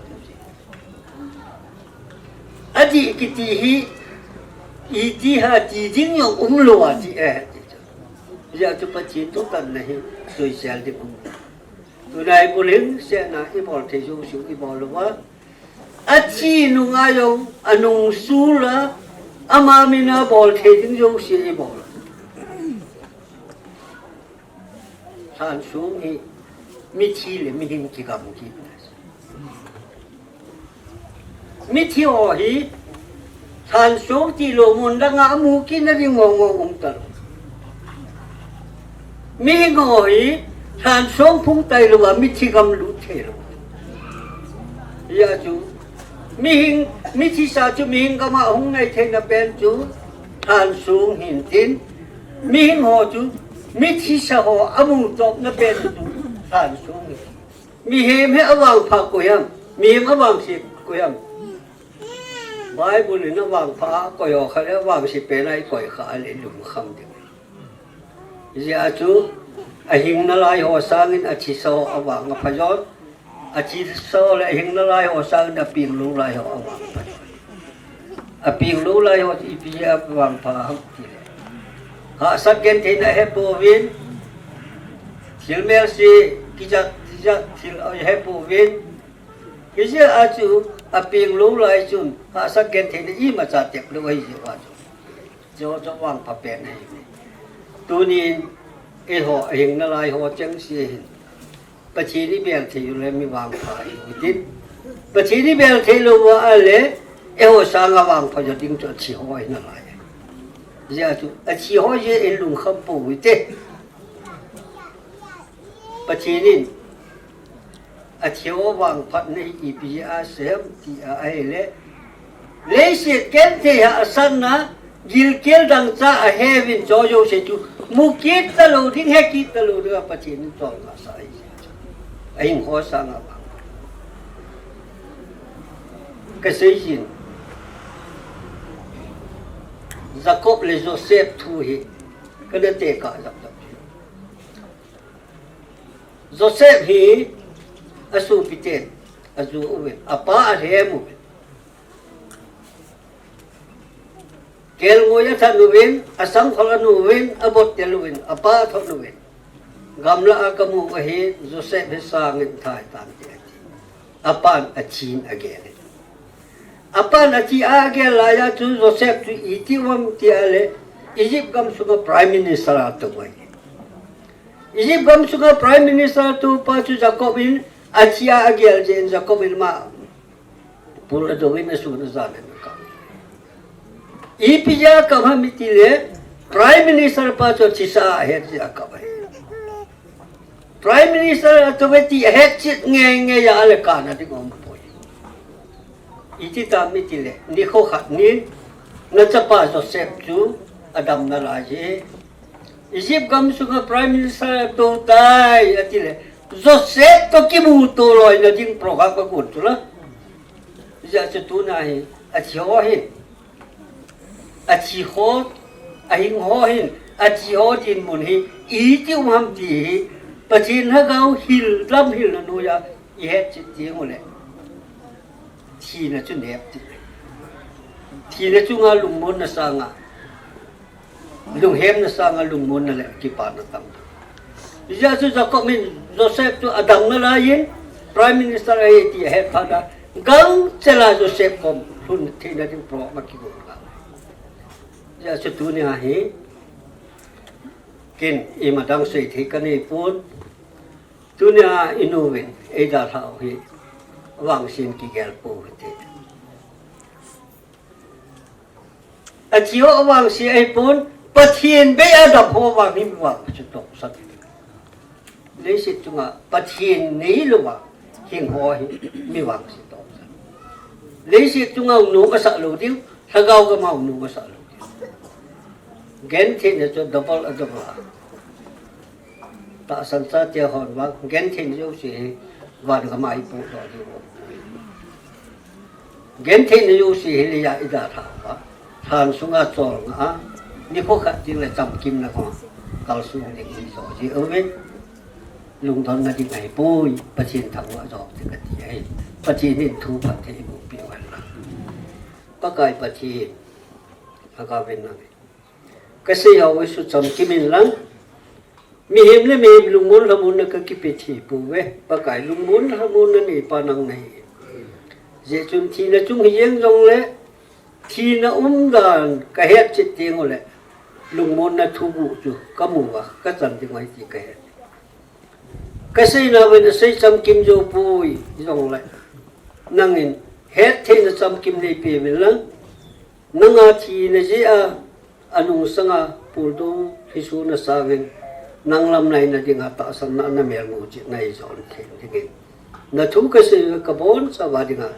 Adih kiti hi, iti ham ti ding jong umlou a ti e ti chu. Hijeh chun Pathen thutanna hi soisel ding um. Tuna i bul hing sena i bol thei jouse i bol uva. Athi nunga jong, anung sul a, ama mina bol thei ding jouse i bol. Lhansong hi, mithi le mihing kigam kit na. Mithi ho hi, lhansong tilou mun danga amu kit na ding mong mong um talou. Mihing ho hi, lhansong phung tailou a mithi gam lut theilou. Hijeh chun, mihing, mithisa chu mihing gam a hung nai theina pen chu, lhansong hin tin, mihing ho chu, mithisa ho amu topna pen chu, lhansong hin. Mihem hi avangpha koi ham, mihem avangse koi ham. Bible in avangpha koi ho khat le avangse pen a i koi kha le lungkham ding. Hijeh chun, ahing nalai ho sangin athisa ho avang apha jon. Athisa ho le ahing nalai ho sangin apeng lou lai ho avang apha jon. Apeng lou lai ho ipi avangpha ham tile, hahsat gentheina ahepouvin, thil melse kijat, kijat thil ahepouvin. Hijeh a chu apeng lou lai chun hahsat gentheina imacha tep lou ahi jeh a chu. Chu chu vangpha pen ahi. Tunin eiho ahing nalai ho chengse hin, Pathen i bel thei u le mi vangpha i hiu tin. Pathen i bel thei lou uva ahile, eiho sanga vangpha jo ding chu athi ho ahi nalai. Hijeh a chu athi ho jeh in lungkham pou hite. Pathen in athi ho vangphatna hi ipi jeh a asei ham ti a ahile, leiset genthei hahsatna, gilkel dangchah aheuvin, chu jouse chu mu kit talou ding, he kit talou ding a Pathen in cholngah sah ahi. Ahing ho sanga vang. Kasei jin, Jacob le Joseph thu hi kana tekah jap jap. Joseph hi asopiten aju uvin, apa alhem uvin. Kelngoi athat uvin, asangkhol anu uvin, abottel uvin, apa athot uvin. Gamlah a kamu u ahi, Joseph hi sangin athai tante ati. Apan athin agel in. Apan athi a agel laiya chu Joseph chu iti u ham ti a le, Egypt gamsunga Prime Minister atou ahi. Egypt gamsunga Prime Minister atoupa chu Jacob in athi a agel jeh in Jacob in ama pul adouvin asun ajan in akap. Ipi jeh a akap ham itile, Prime Minister pa chu athisa a ahet jeh a akap ahi. Prime Minister atouve ti ahet chet ngei ngei a le kana ding aumpoi. Iti tam itile, nikho khat nin, nachapa Joseph chu adam nalai e. Egypt gamsunga Prime Minister atou tai atile, Joseph toh kimuto loina ding program kagon chu la. Hijeh chun tuna hi, athi ho hin, athi ho, ahing ho hin, athi ho dinmun hi iti um ham ti hi, Pathen lhagao hil, lamhilna noiya ihet chet ding ule, thina chu nep ti. Thina chunga lungmonna sanga, lunghemna sanga lungmonna le kipana tam. Hijeh chun Jacob in Joseph chu adamna laiyin Prime Minister ahi ti ahet phat a, gangchela Joseph kom lhun theina ding program akigon ngal. Hijeh chun tunia hi ken ima dang sei thei kanei pon. Tunia inu vin eidalhau hi vangsen kigel pou hite. Athi ho vangse ahipon, Pathen bei a dam ho vang hi mi vangse tohsan. Leiset chunga Pathen neilouva hing ho hi mi vangse tohsan. Leiset chunga hung nom asah lou diu, lhagao gam a hung nom asah lou diu. Gentheina chu double a double a. Tahsan chate hon vang, gentheina jouse hi van gam a ipohdoh diu. Gentheina jouse hi leiya idalhau va. Lhan sunga cholngah a, nikho khat ding le chamkimna kong kalsong ding ijo ji uve. Lungdonna ding ahipoi, Pathen thangvah joh te kati ahi. Pathen in thu phatthei eiboh peh uhen lang. Pakai Pathen, lhagao vin lang. Kasei hou hi sut chamkim in lang. Mihem le mihem lungmon lhamonna kakipe thei pouve. Pakai lungmon lhamonna neipa nang nahi. Hijeh chun thina chung hijeng jongle, thina umdan kahet chet teng ule, lungmonna thuguh chu kamu uva, kachan ding ahi ti kahet. Kaseina uvin asei chamkim jou poi jongle, nangin hettheina chamkim neipe uvin lang. Nanga thina jeh a, anungsanga puldou lhisu nasangin, nang lam naina dinga tahsanna namel muchetna eijon thei dingin, nathu kasei uva kabonchauva dinga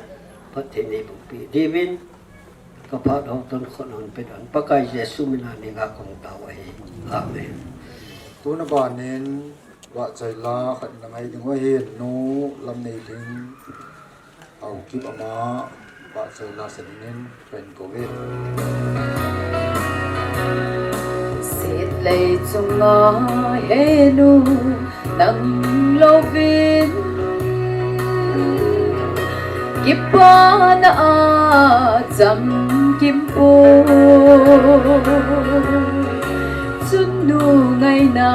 phatthei neiboh peh diuvin, kaphat ho tonsot hon pe dan Pakai Jesu mina neinga kong tao ahi. Amen. Tuna banin vahchoila khat nangai ding uva hin Nu Lamneilhing Haokip ama vahchoila sa dingin kahin kouve. Setlei chunga he nu nang louvin kipana a chamkim poi. Chun nu ngaina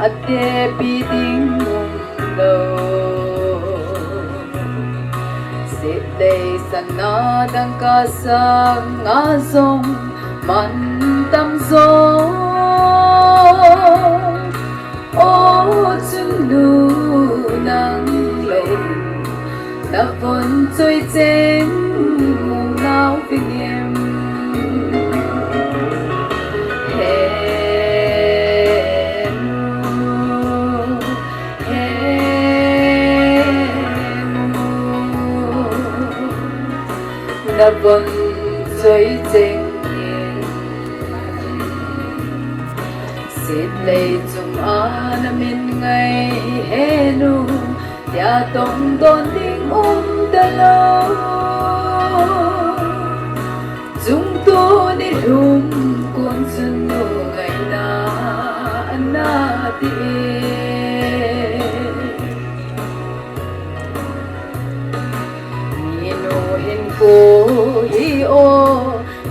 atepi ding umlou. Setlei sana dangka sanga jong mantam jo. O chun nu nang lou, navon choi cheng mong nau vingim. He nu, he nu, navon choi cheng in. Setlei chunga namin ngai he nu, tia tongdon ding umtalou. Chungtuni lhum kon chun nu ngaina ana ti e. Minu hinkho hi o,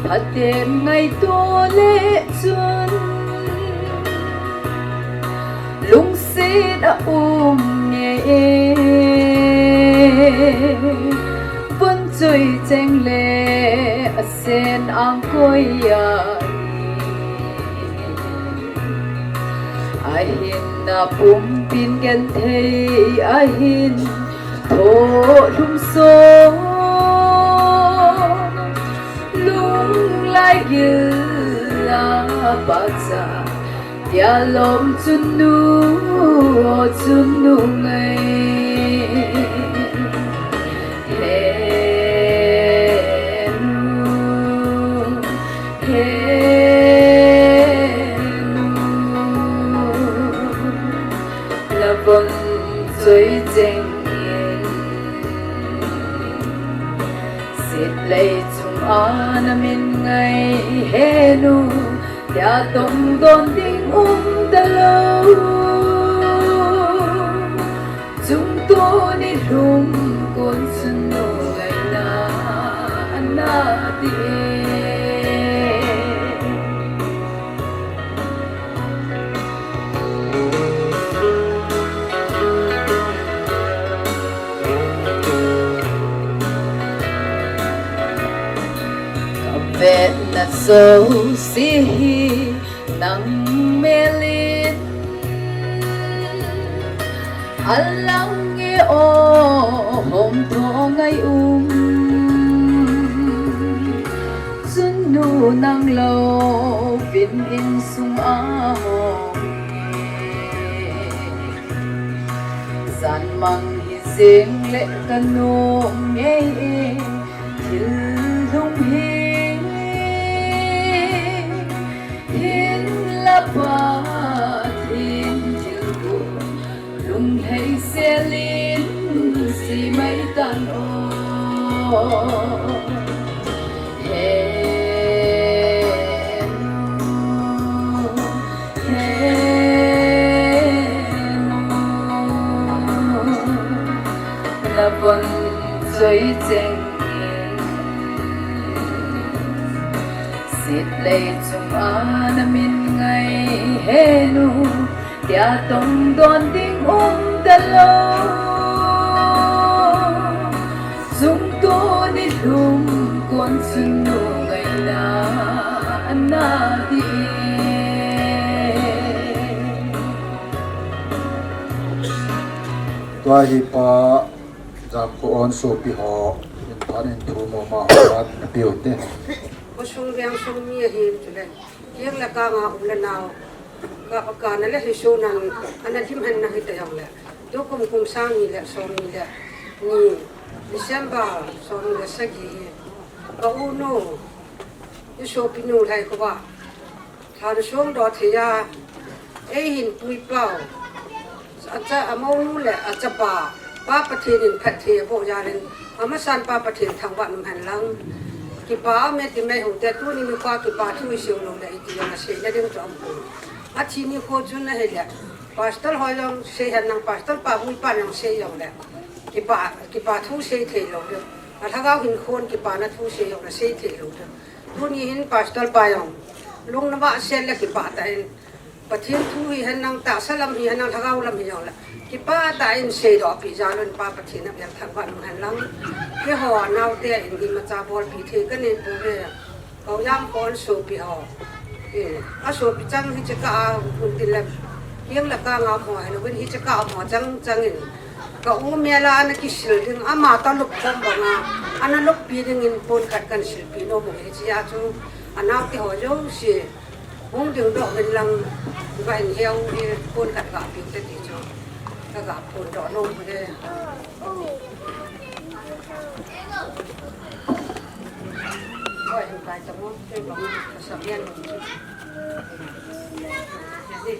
phaten ngaito le chun lungset a um nge e. Von choi cheng le asen ang koi a, ahinna pumpin genthei ahin tho lhum so, lunglai gil a pacha, tia lom chun nu, o chun nu ngai. He nu, he nu, navon choi cheng in. Setlei chunga namin ngai he nu, tia tongdon ding umtalou. Chungtuni lhum kon chun nu ngaina ana ti e. Jouse hi nang melin alang e o hom thong ngai um. Chun nu nang louvin insung a hong e. Jan mang hi jeng le ka nom ngei e. Thil lung hi hin la pa thin thil ku lung hei selin si mai tan o. He nu, he nu, na von choi cheng in sit lei chung a na min ngai he nu. Tia tong don ding um ta lo. Sung to ni lum kon sung no ngai na na di. Tua hi pa Jakho on sopi ho in pan in thu mo ma ho na piu te. Ko sung riang sung mi ahin tu le. Kiang le ka nga um le nau. Ka, ka na le hi so nan, ana dim han na hi ta yong le. Tu kum kum sang ni le, som ni le. Ni December, som ni le sagi hi. Ka u nu, i sopi nu lai ko ba. Than sung do thei a. Ei hin pui pau. Acha, amonu le achapa, Pa Pathen in phatthei aboh jal in, amasan Pa Pathen thangvah in umhen lang. Kipa a me ti me hung te, tuni nikho a kipa thu isei u lou le, iti jong asei na ding chu aum poi. Athi nikho chun ahile, Pastor ho jong sei hen lang, Pastor pa, Hui pa jong sei jong le, kipa, kipa thu sei thei lou le. A lhagao hinkho in kipa na thu sei jong le, sei thei lou le. Tuni hin Pastor pa jong, lung na vah sel le kipa tah in, Pathen thu hi hen lang, tahsa lam hi hen lang, lhagao lam hi jong le. Kipa tah in seidoh pi jal un Pa Pathen a bel thangvah in umhen lang. Keiho naote in imacha bolpi thei ka nei pouve. Kau jam kon sopi ho. Eh, a sopi chang hiche ka a hun tin le. Kiang le ka nga ho, hi lo in hiche ka a ho chang chang in. Ka u mel a ana kisil ding, ama ta lup khom banga. Ana lup pi ding in pon khat kan silpi nom u hiche a chu. A naote ho jouse. Hung ding doh uvin lang, ka hin heu hi phone khat ga piu te ti chu. Ka ga phone doh nom u hi. Oi, hin kai ta mo, te bang, ka sa bian mo. Ni,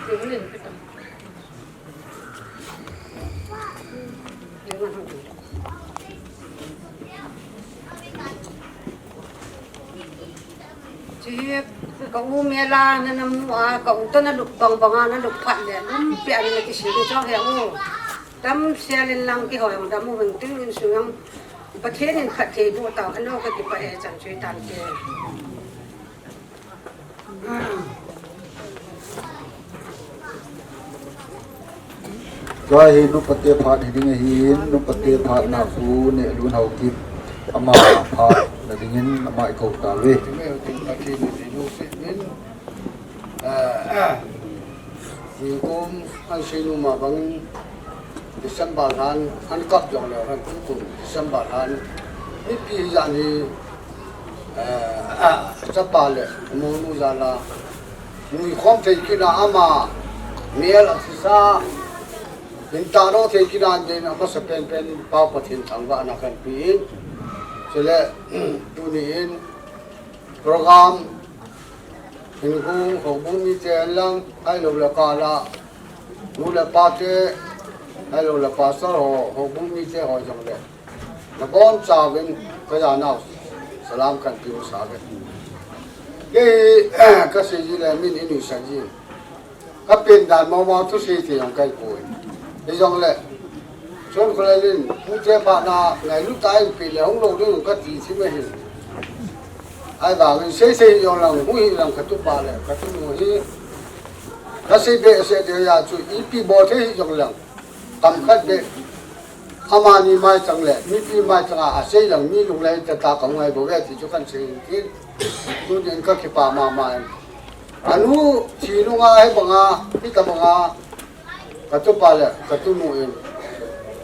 ni, ni, ni. Chi ka u mel a na na mu a, ka u ta na lup bang bang a na lup phat le, lum pe a na kisil chong he u. Dam sel in lang keiho jong dam u ving tin insung jong Pathen in phatthei boh tau, ano ka kipah e chan chui tan te. Tua hi nupa te phat hi ding ahin, nupa te phat na Pu Nehlun Haokip, ama phat na dingin ama i kou tauve. Tukum an sei nu ma bangin December lhan, an kap jong leu hen, tukum December lhan. Mipi hi jan hi, eh, chapa le monu jal a. Nui khom thei kit a ama, mel a thisa. Hin tah doh thei kit a den a masa pen pen Pa Pathen thangvah na kan pi in. Chule, tuni in, program, hin hu, houbung mite lang, ahilou le kal a, nu le pa te, ahilou le pastor ho, houbung mite ho jong le. Na bonchauvin, ka janau, salam kan pe u sah ve. Kei, ka sei ji le, min i nuisat ji. Ka pen dan mama thusei thei jong ka hi poi. Hijongle, Chon Kholel in, pute phat na ngailut tah in pe le hung lou ding ka ti thim ahi. Ahivangin sei sei jong lang, hung hi lang ka tupa le, ka tunu hi. Ka sei behseh ding ahi chu, ipi bol thei hi jong lang. Kam khat beh. Amani maichang le mipi maichang a asei lang mi lunglai tah a ka ngai bou ve ti chu kan sei in tin. Tunin ka kipa mama in. Anu thi nunga hi banga, hi ta banga, ka tupa le ka tunu in.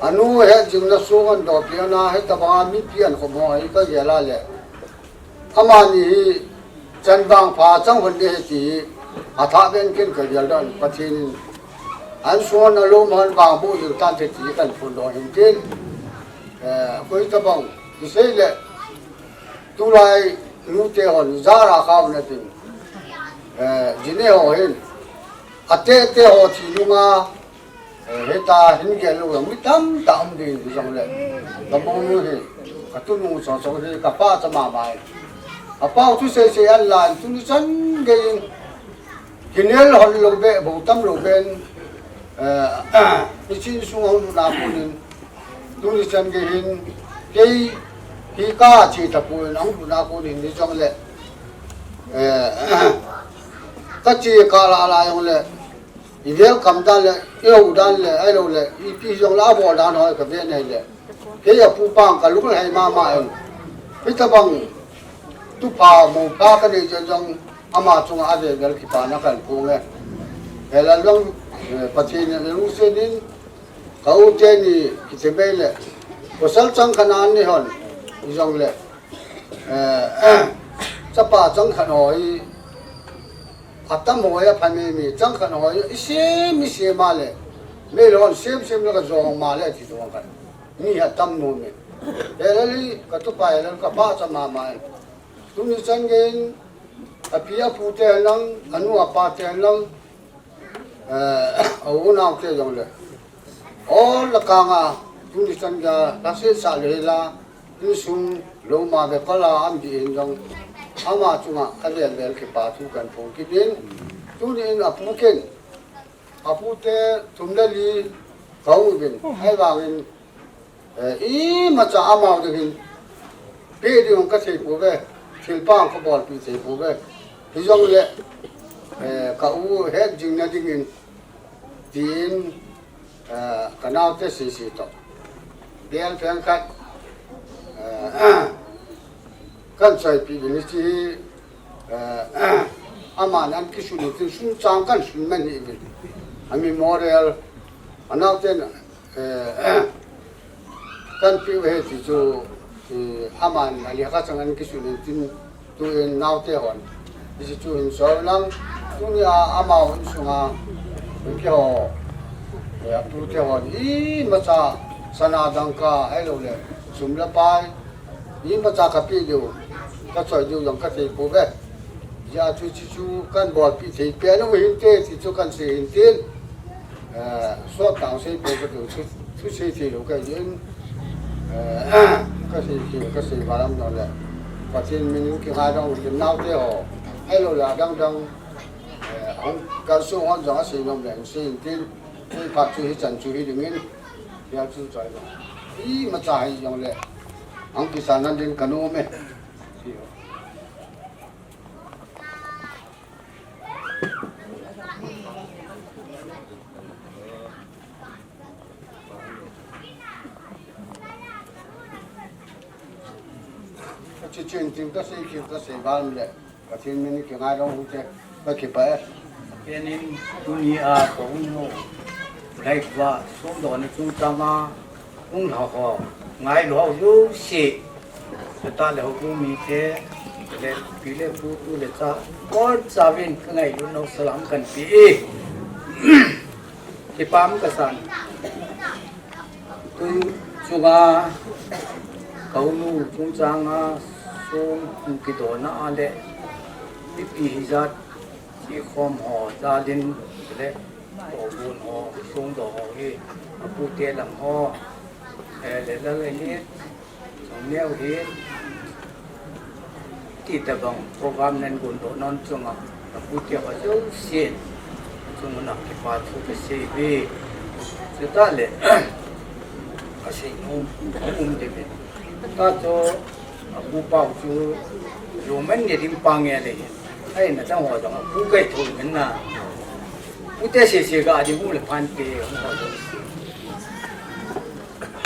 Anu he jing na sungan do piana, hi ta banga mipi an khom ho hi ka gel a le. Amani hi chan vangpha chang hon de ti a tha ben ken ka gel dan Pathen in an suan a lom hon vang bu jil tan te ti kan phun do hin tin. Eh, koi ta bang, kisei le tulai nu te hon zara khau na tin. Eh, jine ho hin a te te ho thi nunga Eh, heta hin gel lou mi tamtah um ding hi jong le. Ka bou nu hi, ka tunu chong chong hi, ka pa cha mama hi. Ka pa u thu sei sei an la, tuni chan gei in. Kinel hon lou be, bou tam lou ben. Eh, i chin sung hung na ko nin. Tuni chan gei hin, kei, hi ka chi ta ko in, hung na ko nin, ni jong le. Eh, ka chi ka la la jong le. I welcome dan le, i ho dan le, ahilou le, ipi jong le, abol dan ho ka ve nei le. Kei a pu pang ka lunglhai mama in. Hi ta bang, tu pha mo pha ka nei jen jong, ama chunga a ve vel kipana kan phong e. He la long, eh, Pathen in lungsen in, ka u te ni, kiti bei le. Pasal chang khat an ni hon, i jong le. Eh, chapa chang khat ho hi, a tam ho hi a pha mi mi, chang khat ho hi, i sem, i sem a le. Mi lon sem sem le ka jong ma le ti jong khat. Mi ha tam nu mi. He le li, ka tu pa he le ka pa cha mama. Tuni chan gei in, a pi a pu te lang, a nu a pa te lang, eh, a u nau te jong le. All la kanga, tuni chan gei a, la se sa le la, insung, lou ma ve pa la, am di in jong, ama chunga, a vel vel kipa thu kan phong kit in, tuni in a pu ken, a pu te, thum le li, ka u vin, ai vang in, Eh, imacha amau ding hin, pe ding ka thei pouve, thil pang ka bolpi thei pouve. Hi jong le, eh, ka u het jing na ding in, tin, eh, ka nau te sisi to. Bel peng khat, eh, kan choi pi ni chi, eh, aman an kisun ni tin sun chang kan sun man ni vin. A memorial, a nau te na, Eh, kan pi ve ti chu, eh, aman a lekha chang an kisun in tin tu in nau te hon. Ti chu hin so lang, tuni a amau in sunga, ki ho, eh, a pu te hon, imacha sana dangka, ahilou le, sum le pai, Imacha ka pe diu, ka choi diu jong ka thei pouve. Hijeh chun hichu kan bolpi thei pen u hinte ti chu kan sei hin tin. Eh, sot tang sei pou ka diu chu, chu sei thei lou ka hin. Eh, ka sei thei, ka sei val am no le. Pathen min in kingai dong tin nau te ho. Ahilou le adang dang. Eh, hung kan sung hon jong asei nom le sei hin tin. Tui phat chu hichan chu hi ding in. Hia chu choi lo. Imacha hi jong le. Ang kisa nan din ka nom e. Ka chi chin ting ka sei, ka sei ban le. Pathen min in kingai dong u te, ka kipah e. Kenin tuni a ka hung u, lai va, sum don ni chung chang a, hung lha ho, ngai lou ho jouse, ka ta le ho bu mi te, le pi le pu tu le cha, kon cha vin ka ngailut nau salam kan pe e. Kipah um ka san. Tu chunga, ka u nu chungchang a, sum kidona a le, mipi hijat, chi khom ho, jadin le, ko bun ho, sung do ho hi, a pu te lam ho, eh, le la le ni, Chongneo hi, ti tabang program nan gon doh nan chunga, ka pu te ho jousen, chunga na kipa thu ka sei ve. Chuta le, ka sei nom, um de ve. Ta chu, a pu pau chu, jo man ne ding pa nge le. Ai na tang ho jong, a pu kai thu men na. Pu te sei sei ka a ding um le phan te, um ho jong.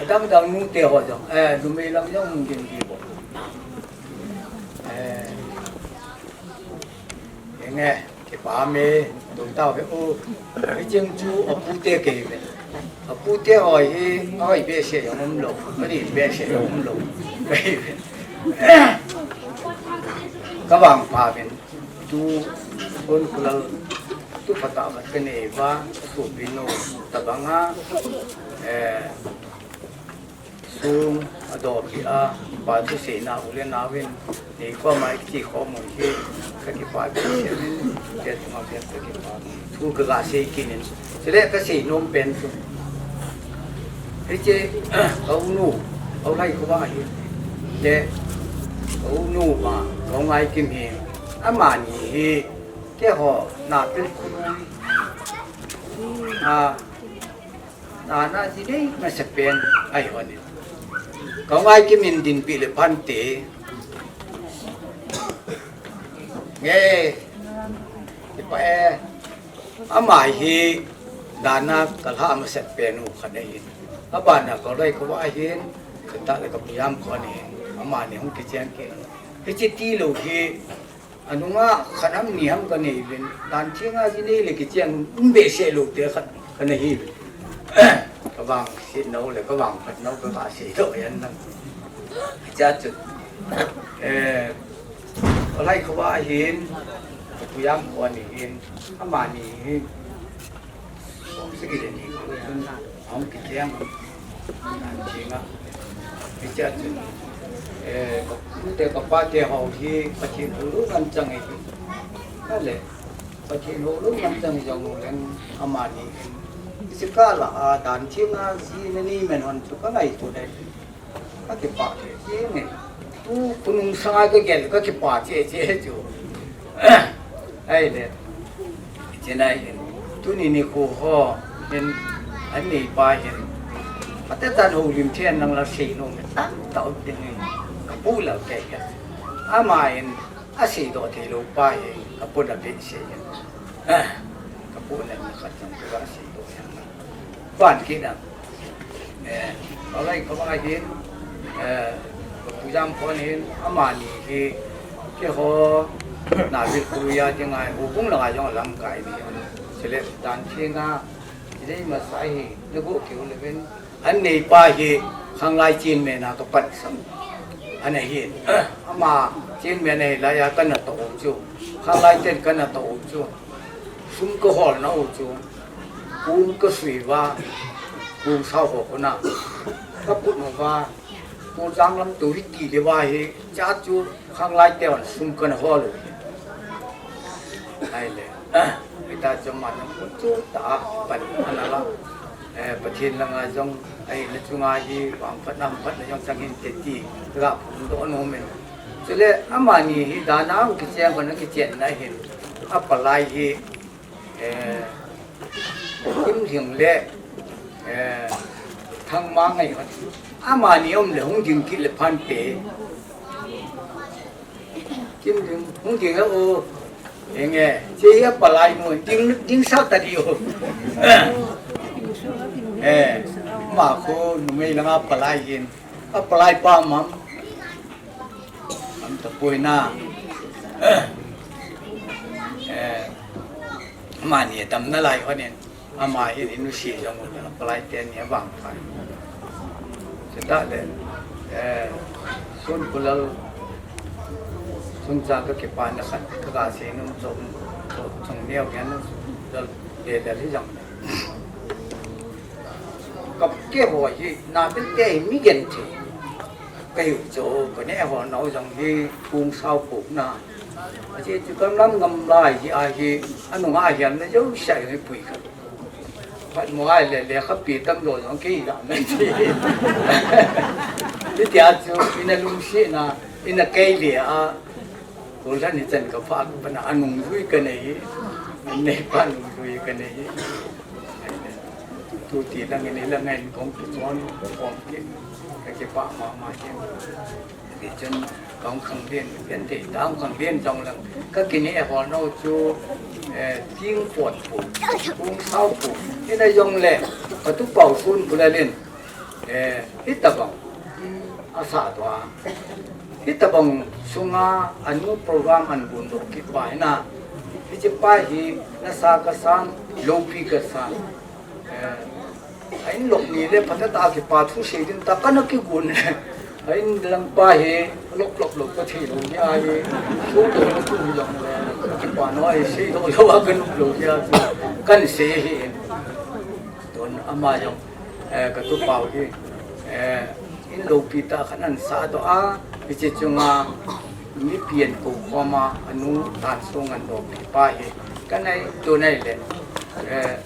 Dang dang nu te ho jong, eh, numei lang jong hung ding di bo. Eh, enge, kipah me, tum tau he u, hicheng chu apu te kei ve. Apu te ho hi, ahoi behseh jong um lou, ani behseh jong um lou. Kei ve. Ka vangpha uvin, tu, kon kulal, tu phatah vat ka nei uva, tu pinu, tabang a, eh, sung, adopi a, pa thu seina u le nau in, nei koma i kichi khom u hi, ka kipah behseh in, te tu ma pen ka kipah. Thu ka ga sei kit in, chule ka sei nom pen chu. Hiche, ka u nu, ka u Laikhova hi, le, ka u nu ma, ka u Ngaikim hi, amani hi, keiho, na pil khu, a, na, na ji nei, na se pen, ahi hon in. Ka u Ngaikim in dinpi le phante, nge, kipah e, ama hi, dana ka lha ama set pen u khat ahin. Abana ka u Laikhova ahin, ka ta le ka pu Jamkhon ahin. Amani hung kicheng kit. Hiche tilou hi, anunga khat ham ni ham ka nei uvin. Dan thenga ji nei le kicheng um behseh lou te khat ka na hi uvin. Ka vangset nau le ka vangphat nau ka ga sei doh ahi nang. Hiche chu. Eh, Laikhova ahin, ka pu Jamkhon ahin, amani hi, som sagi le ni, ahung kicheng, dan thenga. Hiche chu, eh, ka pu te ka pa te ho hi, Pathen houlou ngen chang ahi. Ahile, Pathen houlou ngen chang jong leng amani hin. Hiche kah lah a, dan thenga ji na nei men hon chu ka ngaito deh. Ka kipah cheh cheh e. Tu khonung sanga ka gel ka kipah cheh cheh chu. Ahile. Chena hin. Tuni nikho ho hin. An neipa hin. Ate tan houlim thei nang la sei nom e. Tamtah um ding in. Ka pu la kei ka. Ama hin. Asei doh thei lou pa hi, ka puna behseh in. Ka puna ni khat jong ka ga sei doh in. Ban kit a. Eh, ka Laikhova hin, eh, ka pu Jamkhon hin, amani hi, keiho, na vil khu ya ding a, houbung langa jong lamkai ni. Chule dan thenga, chule masa hi, na go keu le ven, An neipa hi khanglai chairman a ka pan sam. Ana hin. Ama chairman ahi laiya ka natoh u chu. Khanglai ten ka natoh u chu. Sum ka holna u chu. Kong ka sui uva. Kong sao ho kona. Ka put uva. Kong jang lam tu hi ti le uva hi. Cha chu khanglai te hon sum ka na hol u. Ahile. Hita chu ama nang chu ta pan ana la. Eh, Pathen langa jong, ahina chunga hi, vangphatna, hamphatna jong chang hinte ti, ka phongdoh nom in. Chule, amani hi, dana hung kicheng, hung kicheng na hin, apalai hi, eh, Kimlhing le, eh, Thangmang ahi hon. Amani um le, hung ding kit le phante. Kimlhing, hung ding a o. Henge, che hi apalai mu, ding, ding sao ta di o. Eh, ama khu numei langa palai hin. Apalai pa mam. Am ta poi na. Eh, amani dam nalai hon in. Ama hin in u si jong u, apalai teni avangpha. Chutah le, eh, Sun Kulal, Sun cha ka kipana khat, ka ga sei nom chu, chu, chung neo gen, dal, de, dal hi jong. Ka keiho hi, na bil te hi mi gen thei. Ka hiu chu, ka neh hol nau jong hi, kong sao pok na. Ache chu kam lam ngam lai hi, a hi, anunga hian na jo sai hi pui kha. Phat mo ai le, lekhapi tamjo jong kei jam na ti. Hitia chu, ina lungsetna, ina kei le a, Kolkhat ni chan ka phah, pana anungjui ka nei, aneipa nungjui ka nei. Tu ti lang in, lang in kong kichon, kong ki, ka kipah mama jeng. Ti chun kong khanglen, pen te, dang khanglen jong lang. Ka kineh hol nau chu, eh, ting pot pu, kong sao pu. Ina jong le, ka tu pau Sun Kulal in. Eh, hitabang asah doh a, hitabang sunga anu program ahin gon doh kit pa hi na, hiche pa hi nasa kasan, loupi kasan. Eh, a-in lop ni le phatah a kipa thu sei ding tah kana kigon le, a-in lang pa hi lop lop lou kathei lou hi ahi. Thu doh na thu hi jong le, kipa na hi sei doh lou a kanop lou hi a chu kahin sei ahi. Tun ama jong, eh, ka tupau hi, eh, in loupi tah khat ahin sah doh a, hiche chunga mipi ahin kou khom a, anu tan sung ahin doh pi pa hi. Ka nai, tu nai le, eh,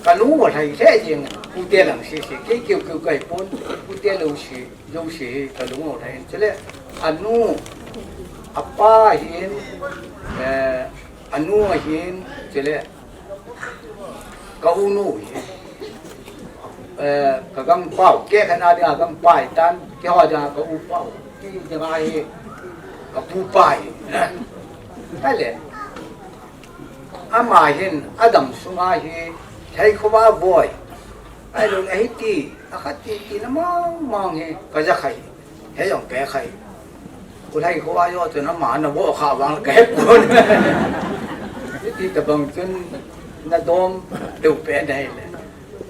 ka lung u lhai lheh jeng, pute lang sese, kei keu keu kahi pon, pute lou se, jou se hi ka lung u lhai. Chule, anu, apa hin, eh, anu ahin, chule, ka u nu hi, eh, ka gangpau, kei khat a dinga gangpa ahi tan, keiho dinga ka u pau, kei dinga hi ka pu pa ahi. Ahile, ama hin, adang sunga hi, Lhaikhova boi, ahilou le hiti, akhat ti, tina mong mong hi, ka ja khai. Hei jong pe khai. U Lhaikhova jo chun ama na vo kha vang ka he pon. Hiti tabang chun na dom deu pe nai le.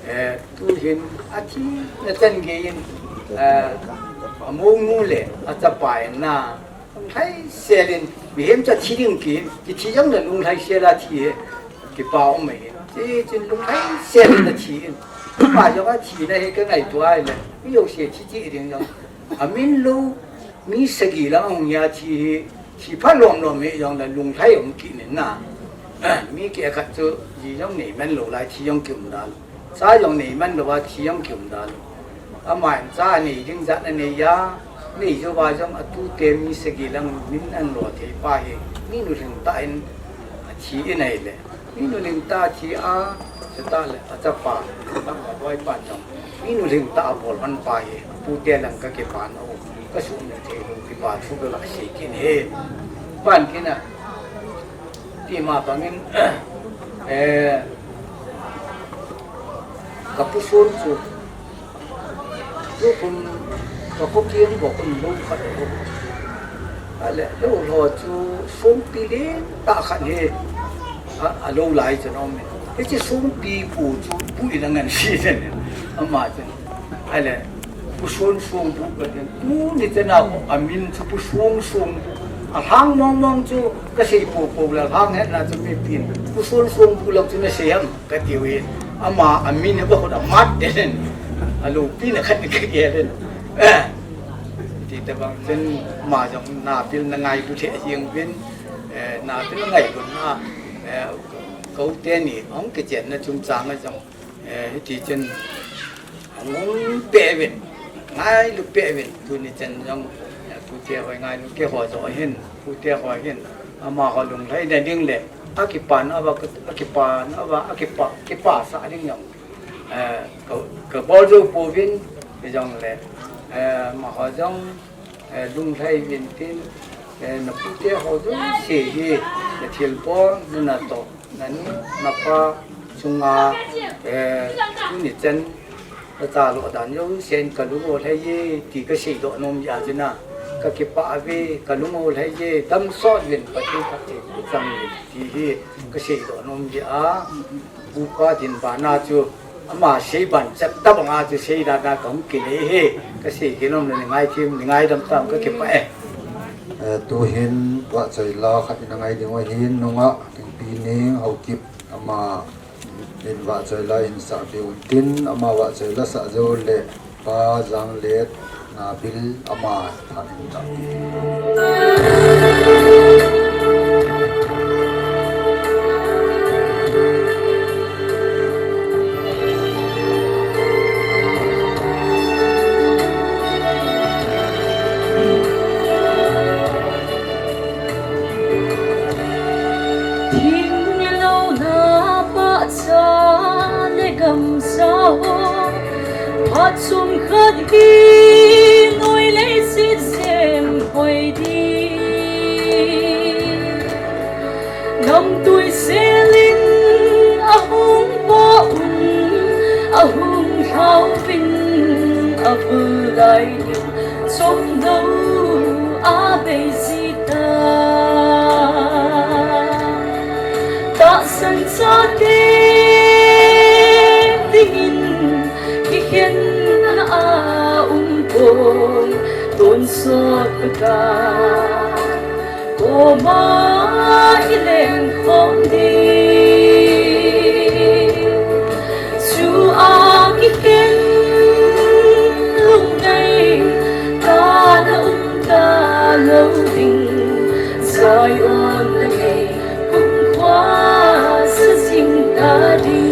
Eh, tu hin athi na chan gei in, eh, amonu le achapa in na lunglhai sel in, mihem chu athi ding ki, kithi jong le lunglhai sel a thi hi, kipa um ahi. Ti chun lunglhai sel in athi in. Ama jong athina hi ka ngaito a ahile, mi jouse thi thi ding jong. Amin lou, mi sagi lang ahung hi a thi hi, thi pha lom lom hi jong le lunglhai um kit in na. Mi keh khat chu ji jong nei man lou lai thi jong kium dan. Cha jong nei man lou a thi jong kium dan. Ama in cha nei ding jat anei a, nei jou va jong atute mi sagi lang min ahin lo thei pa hi, mi nulhing tah in athi in ahile. Mi nulhing tah athi a, chutah le achapa, aboi pan jong mi nulhing tah a bol man pa hi, apute lang ka kipa na u, ka sumil thei lou kipa thu ka la sei kit e. Pan kit na, ti ma bang in, eh, ka pu Son chu, tu khun ka kho kiang bo khun lou khat lou. Ahile, lou lou chu songpi lentah khat hi, a, alou lai chu na um e. Hiche songpi pu chu pu in angan si chen. Ama chen. Ahile, Pu Son Songbu ka tin. Tuni chan a amin chu Pu Son Songbu. Alhang mong mong chu ka sei po po le alhang hetna chu mipin. Pu Son Songbu lang chu na sei ham ka tiu in. Ama amin hi ba khut amat den. Aloupi na khat ka gel in. Eh. Ti tabang chun ama jong na pil na ngailu lheh jeng uvin. Eh, na pil ngailu na. Eh, kou teni, ahung kichenna chungchang a jong. Eh, hiti chun, ahung peh uvin, ngailu peh uvin, tuni chan jong, eh, pute ho ngailu keiho joh hin, pute ho hin, amaho lunglhaina ding le, akipana uva, akipana uva, akipa, kipasah ding jong, eh, ka, ka bol jou pouvin, hijongle, eh, amaho jong, eh, lunglhai uvin tin, eh, na pute ho jouse hi, na thilbol, na natoh, na nu, na pa chunga, eh, tuni chan, ka cha lo dan jousen ka lung u lhai e, ti ka seidoh nom jeh a chun a, ka kipah uve, ka lung u lhai e, damsot uvin, Pathen phatthei boh chang uvin, ti hi ka seidoh nom jeh a, upa din bana chu, ama sei ban chet tabang a chu sei dan a ka hung kinei e, ka sei kit nom le nei ngaithem, nei ngaidam tam ka kipah e. Eh, tuhin vahchoi la khat in angai ding u ahin, nungah Kingpineng Haokip ama in vahchoi la in sah be un tin, ama vahchoi la sah jou le Pa Janglet Nabil ama phat in tah. Thing le lou na pahcha le gamsa ho, phat chomkhat hi noi leiset jem hoi ding. Namtui sel in ahung po un, ahung lha Dai ding chom dou a bei ji ta. Tahsan chate dingin kikhenna a um poi, tonsot Pakai koma i leng khom ding. Chua kikhen lungngai tana um talou ding. Zion na ngei kumkhua sa jing ta ding.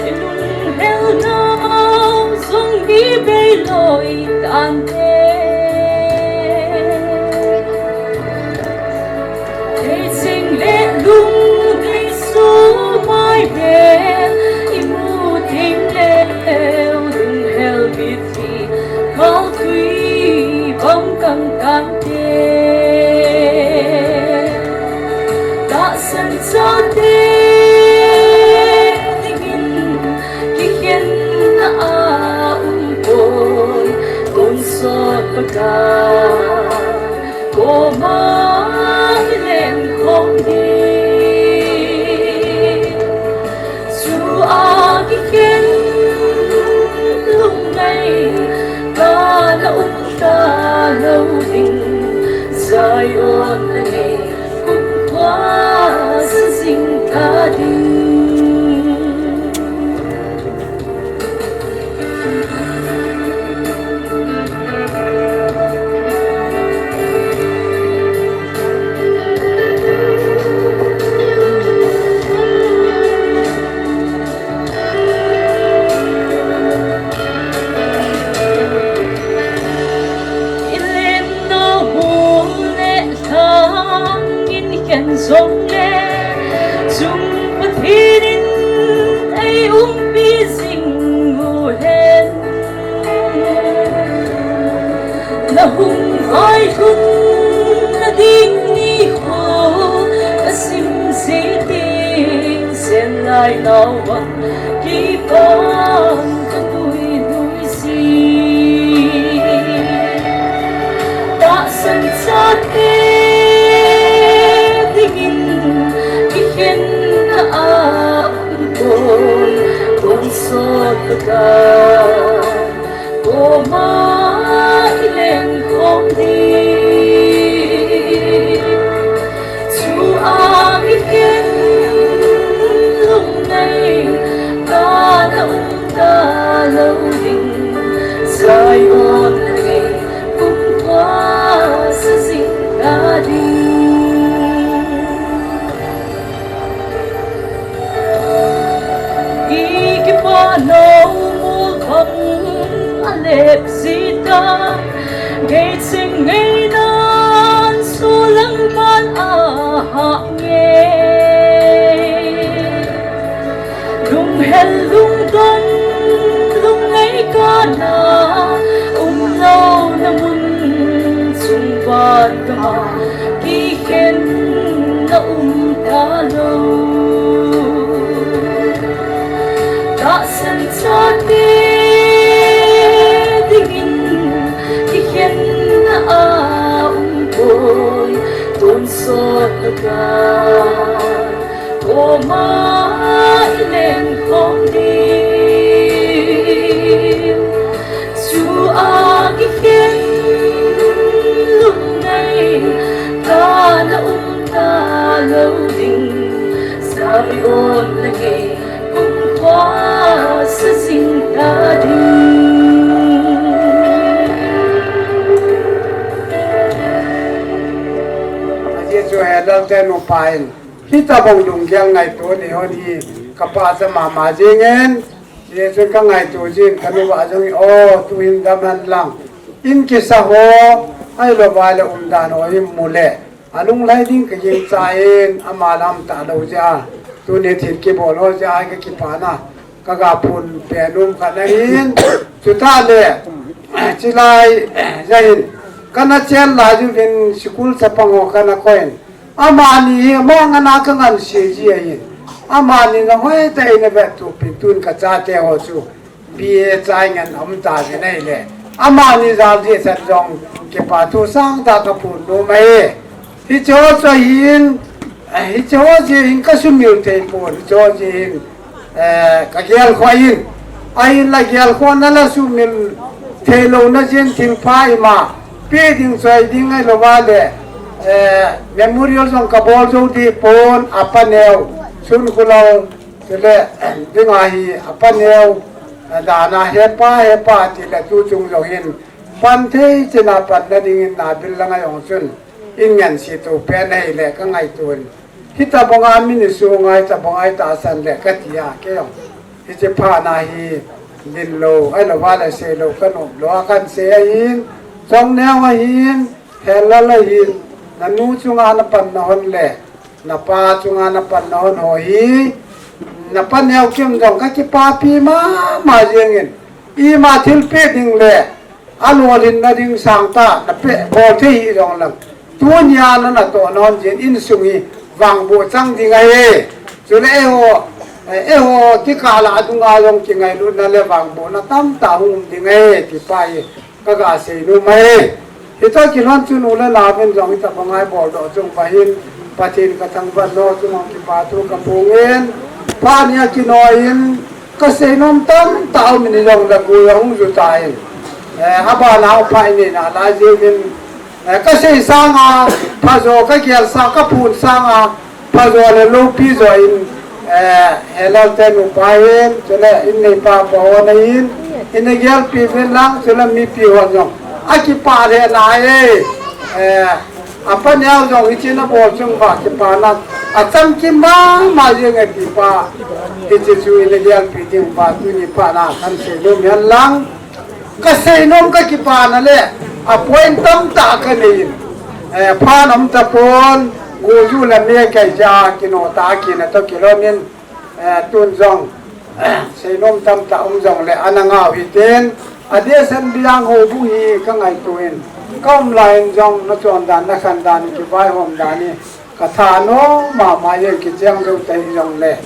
I lunghel nau jong hi bei loi tante. Thei jing le lungdei sumai be, i mu thim leu lunghel bit hi kal tui bang kang kang te. Tahsan chate dingin kikhenna a um poi, tonsot Pakai koma i leng khom ding. Chua kikhen lungngai tana um talou ding. Zion na ngei kumkhua sa jing ta ding. I lenna bul le lhang in khen jongle, chung Pathen in ei umpi jing u hen. Na hung vailhun na ding nikho ka sim ji ding, sen lai nau vang kipah ka pui nui ji. Tahsan chate dingin kikhenna a um poi, tonsot Pakai koma i leng khom ding. Chua kikhen lungngai tana um talou ding. Zion na ngei kumkhua sa jing ta ding. I kipah nau mol bang a lep ji ta, ngei ching ngei nan sulang man a hah nge. Lunghel lungdon lungngai kana umlouna mun chung vangama kikhenna um talou. Tahsan chate dingin kikhenna a um poi, tonsot Pakai koma i leng khom ding. Chua kikhen lungngai tana um talou ding. Zion na ngei kumkhua sa jing ta ding. Ajeh chu he Laltenupa in, hitabang lunggel ngaito nei hon hi ka pachat mama jingin, hijeh chun ka ngaito jin, ka nuva jong hi, o, tuhin dam hen lang, in kisa ho, ahilou vai le umdan ho hi mu le, alunglhai ding ka gingchan, ama lam talou jeh a, tuni thil kibol ho jeh a ka kipana ka ga phun pen um khat ahin, chutah le, chilai, jeh hin, kana chel lai uvin school chapang ho kana koiyin, Amani hi amang ana ka ngansi ji ahin. Amani na hoi ta ina vet tu pi tun ka chate ho chu. B A chai ngen um ta ve nei le. Amani jal ji san jong kipa thu sang ta ka phun nom e. Hiche ho chu hin, eh, hiche ho ji hin ka sumil thei pon, hiche ho ji hin, eh, ka gel kho in. Ahin la gel kho na la sumil thei lou na jin thil pha ima. Pe ding choi ding ngai lou va le, eh, memorial jong ka bol jou di pon a pa neo. Sun khulou, chule, ding a hi a pa neo, eh, dana he pa, he pa ti le tu chung jong hin. Pan thei china pan na ding in na bil la ngai ong chun. In ngan si tu pen hei le ka ngai tun. Hita banga min i su ngai ta bangai ta san le ka tia ke ong. Hiche pha na hi din lou, ai lou va le sei lou ka nom lou a kan sei ahin. Chong neo ahin, hel la la hin. Na nu chunga na pan na hon le. Na pa chunga na pan na hon ho hi. Na pa neo kim jong ka kipapi mama jeng in. Ima thil pe ding le. A lolhin na ding sang ta, na pe, bol thei hi jong lang. Tunia na na to non jin in sung hi, vangboh chang ding ahi. Chule eiho, eh, eiho, ti kala adunga jong kingailut na le vangboh na tam ta hung um ding ahi, ti pa hi, ka ga sei nom ahi. Hita kilhon chun u le nau vin jong hita bangai bol doh chung pa hin, Pathen ka thangvah nom chung ong kipa thu ka phong in, pa nia kino in, Ka sei nom tam ta um in jong le gu jong ju ta in. Eh, a ba na u pa in na la je min. Eh, ka sei sanga, pha jo ka gel sa, ka phun sanga, pha jo le lou pi jo in, eh, he lal te nu pa in, chule in nei pa pa ho na in, in nei gel pi vin lang, chule mi pi ho jong. A kipa le na e. Eh, A pa neo jong hiche na bol chung va kipana a chamkim mama jeng e ti pa. Hiche chu in a gelpi ding pa tuni pa na kan sei nom hen lang. Ka sei nom ka kipana le a point tamtah ka nei in. Eh, pha nom ta pon, gu ju le me kai ja kino ta kina to kilom in. Eh, tun jong, eh, sei nom tamtah um jong le ana ngau hitin, a dia san biang houbung hi ka ngaito in, ka um lai in jong na chon dan, na khan dan, kivaihom dan hi ka tha nom mama in kicheng jou ta hi jong le,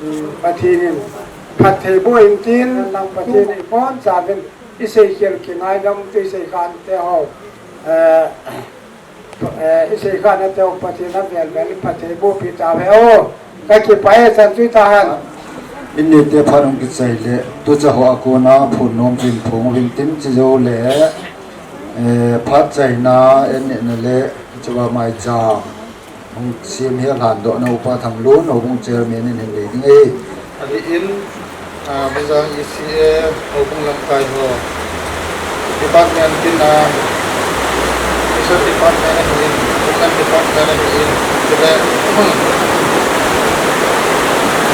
um, Pathen in phatthei boh in tin, nang Pathen in i pon cha vin, i seikhel kingaidam te, i seikhan te ho, eh, Eh, i seikhan a teu Pathen a vel vel i phatthei boh pi tau hen. Ka kipah e, chan chu i ta hen. In neite phat hung kichai le, tucha ho a kona phun nom chu in phong uvin tin chi jou le, eh, phat chaina, en nehna le, chuva maicham hung sem hel han dohna upa Thanglun, houbung chairman in hin lei ding e. Ahin, ah, Muzang E C A houbung lamkai ho department tin a, Mission Department ahin, Homeland Department ahin, chule,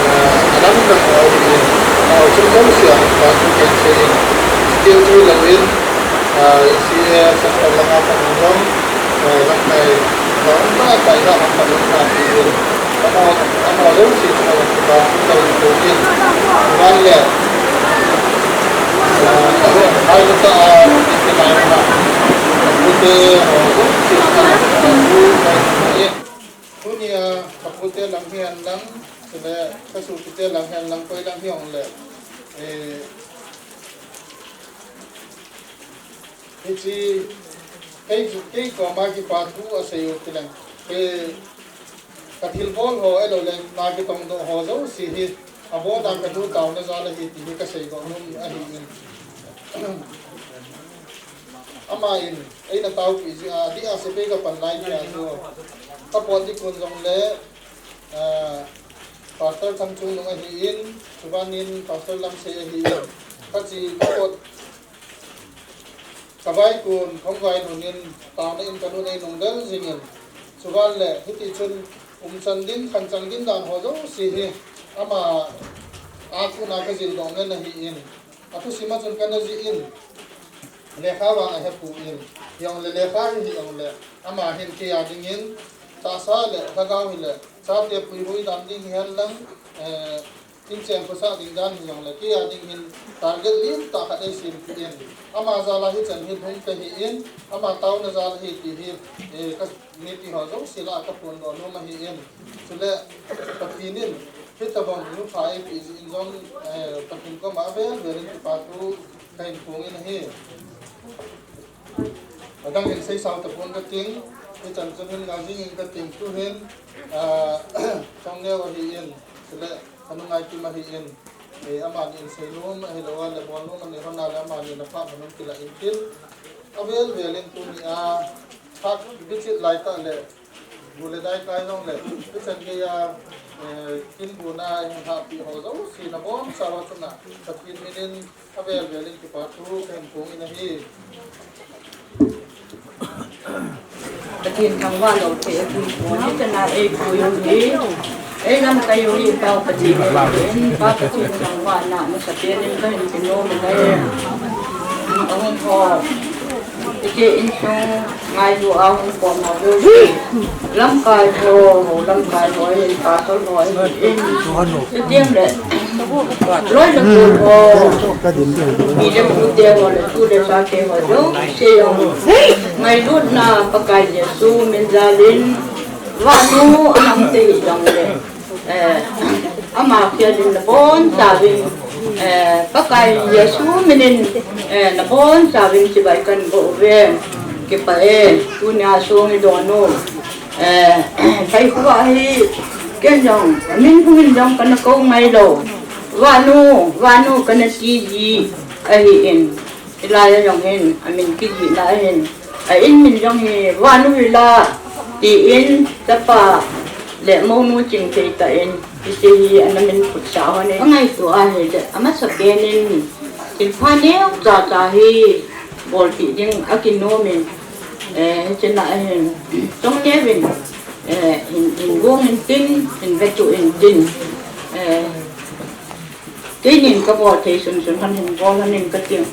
ah, alam dang ho ahin, ah, chun jouse a, ba tu ken se in, skill chu lo in, ah, E C A central langa pa jong, ah, lamkai, ba, ba, ba, ba, ba, ba, ba, Amaho, amaho jouse chunga jong kipa thu ka hin phong in. Van le, ah, ahung, ahung ta, ah, ti nai na. Pute, ah, jouse chunga jong kipa thu ka hin phong in. Tunia, ka pute lang hihen lang, chule ka sopite lang hihen lang, koi lang hijongle, eh, Hiche, kei, kei koma kipa thu asei u tileng. Kei, ka thilbol ho, ahilou le, na kitongdoh ho jouse hi, abol dan ka thu taona jal ahi ti hi ka seidoh nom ahi in. Ama in, eina taopi jeh a, adih a sepai ka pan lai jeh a chu. Ka pot ding kon jongle, ah, Pastor Thangchungnung ahi in, chuban in Pastor Lamsei ahi in. Ka che, ka pot Ka vaikun, khong vai nun in, taona in ka nun ei nung del jing in. Chuban le, hiti chun, umchan din, khanchang din dan ho jouse hi, ama a kon a ka jildoh ngen ahi in. A thusim a chun ka na jih in, lekha vang ahe poi, hijongle lekha hi hijongle, ama hin kei a ding in, tahsa le, lhagao hi le, chate puihui dan ding hihen lang, eh, Kin cheng khosah ding dan hi jong le, kei a ding hin target lim tah khat ei sem kit in. Ama jal a hichan hi lhung ka hi in, ama taona jal hi ti hi, eh, ka mipi ho jouse lah a ka phondoh nom ahi in. Chule, Pathen in, hitabang nupha eipeh jeh in jong, eh, Pathen koma avel vel in kipa thu ka hin phong in ahi. Adang hin seisao tapon ka ting, hichan chun hin ngai jing in ka ting tu hin, ah, Chongneo ahi in, chule, ka nu Ngaikim ahi in, eh, amani in seinom, ahilou le bolnom, ani hon a le amani in apha mun hung kilah in tin, avel vel in tuni a, phat bichit lai tah le, bu le dai kai jong le, hichan gei a, eh, kin bu na hin hahpeh ho jouse nabonchauva chunga, Pathen min in, avel vel in kipa thu ka hin phong in ahi. Pathen thangvah lou thei apui pon, hichan a eipui u hi, ei lamkai u hi Pau Pathen in, Pa Pathen thangvahna masapen in ka hin pe nom in ahi. Ahung ho, hiche insung ngailu a hung kom ho jouse, lamkai ho, lamkai ho ahin, pastor ho ahin, chuteng le, loi le gol ho, pi le pute ho le, tu le chate ho jouse jong, ngailutna Pakai Jesu min jal in, vahnu ana um te hih jong le, eh, ama khel in nabonchauvin, eh, Pakai Jesu min in, eh, nabonchauvin chibai kahin bol uve, kipah e, tunia song idon u. Eh, phai khu ahi, ken jong, min hung in jong kana kou ngai lou. Vahnu, vahnu kana ti ji ahi in. Hilai a jong hin, amin kijihna ahin. A in min jong hi, vahnu hila, ti in, chapa, le mounu ching thei tah in, hiche hi ana min phutsah hon in. Ka ngaito ahile, amasapen in, thilpha neocha cha hi, bolpeh ding, akinom in. Eh, hiche na ahin, Chongneo in, eh, hin, hin gong in tin, hin vetuh in tin, eh, keinin kabol thei sunsun hon hin bol hon in kating.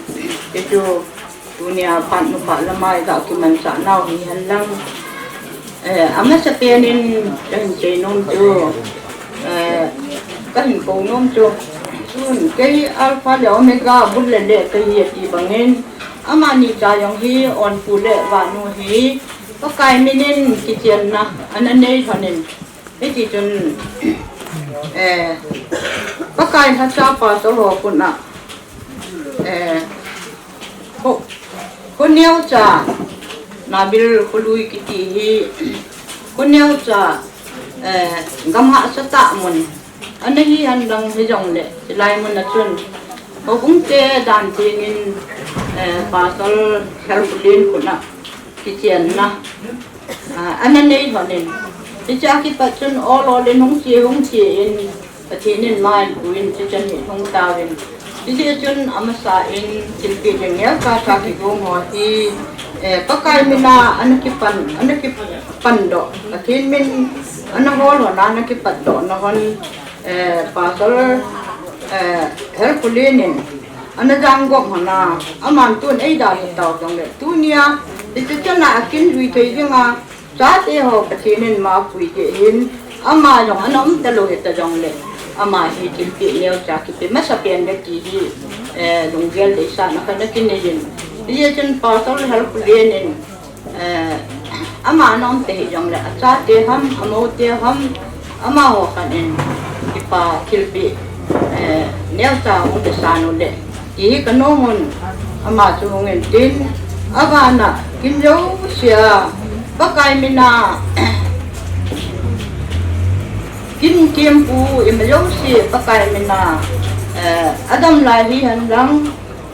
Hichu, tunia phat nupha lama iga kimanchah nau hihen lang. Eh, amasapen in kahin seinom chu, eh, kahin kou nom chu, chun kei Alpha le Omega, bul le leh kahi ati bangin, amani cha jong hi, onpu le vahnu hi, Pakai min in kichenna ana nei lhon in. Hiti chun, eh, Pakai lhacha pastor ho khut a, eh, kho, kho neocha, Nabil kholui kiti hi, kho neocha, eh, gam hahsa tah mun ana hi hen lang hijongle, hilai mun a chun, houbung te dan tengin, eh, Pastor Helpulin khut a kichenna, ah, ana nei lhon in. Hichea kipat chun ol ol in hung che, hung che in, Pathen in ma in pu in, chuchan hi hung tauvin. Hijeh chun amasa in thilpeh ding neocha cha kigong ho hi, eh, Pakai min a ana kipan, ana kipan doh, Pathen min ana hol hon a ana kipat doh na hon, eh, Pastor, eh, Helpulin in ana jang gop hon a, aman tun eidalha tau jongle, tunia, hiche chan a akin jui thei dinga, chate ho Pathen in ma apui jeh hin, ama jong ana um talou hita jongle, ama hi thilpeh neocha kipe masapen le ti hi, eh, lunggel deisahna khat ana kinei in. Hijeh chun Pastor Helpulin in, eh, ama ana um te hijongle, achate ham, amou te ham, amaho khat in, kipa thilpeh, eh, neocha hung kisan u le, ti hi kanom un, ama chu hung in tin, abana, kin jousea, Pakai min a, kin thempu, ima jouse, Pakai min a, eh, adam lai hihen lang,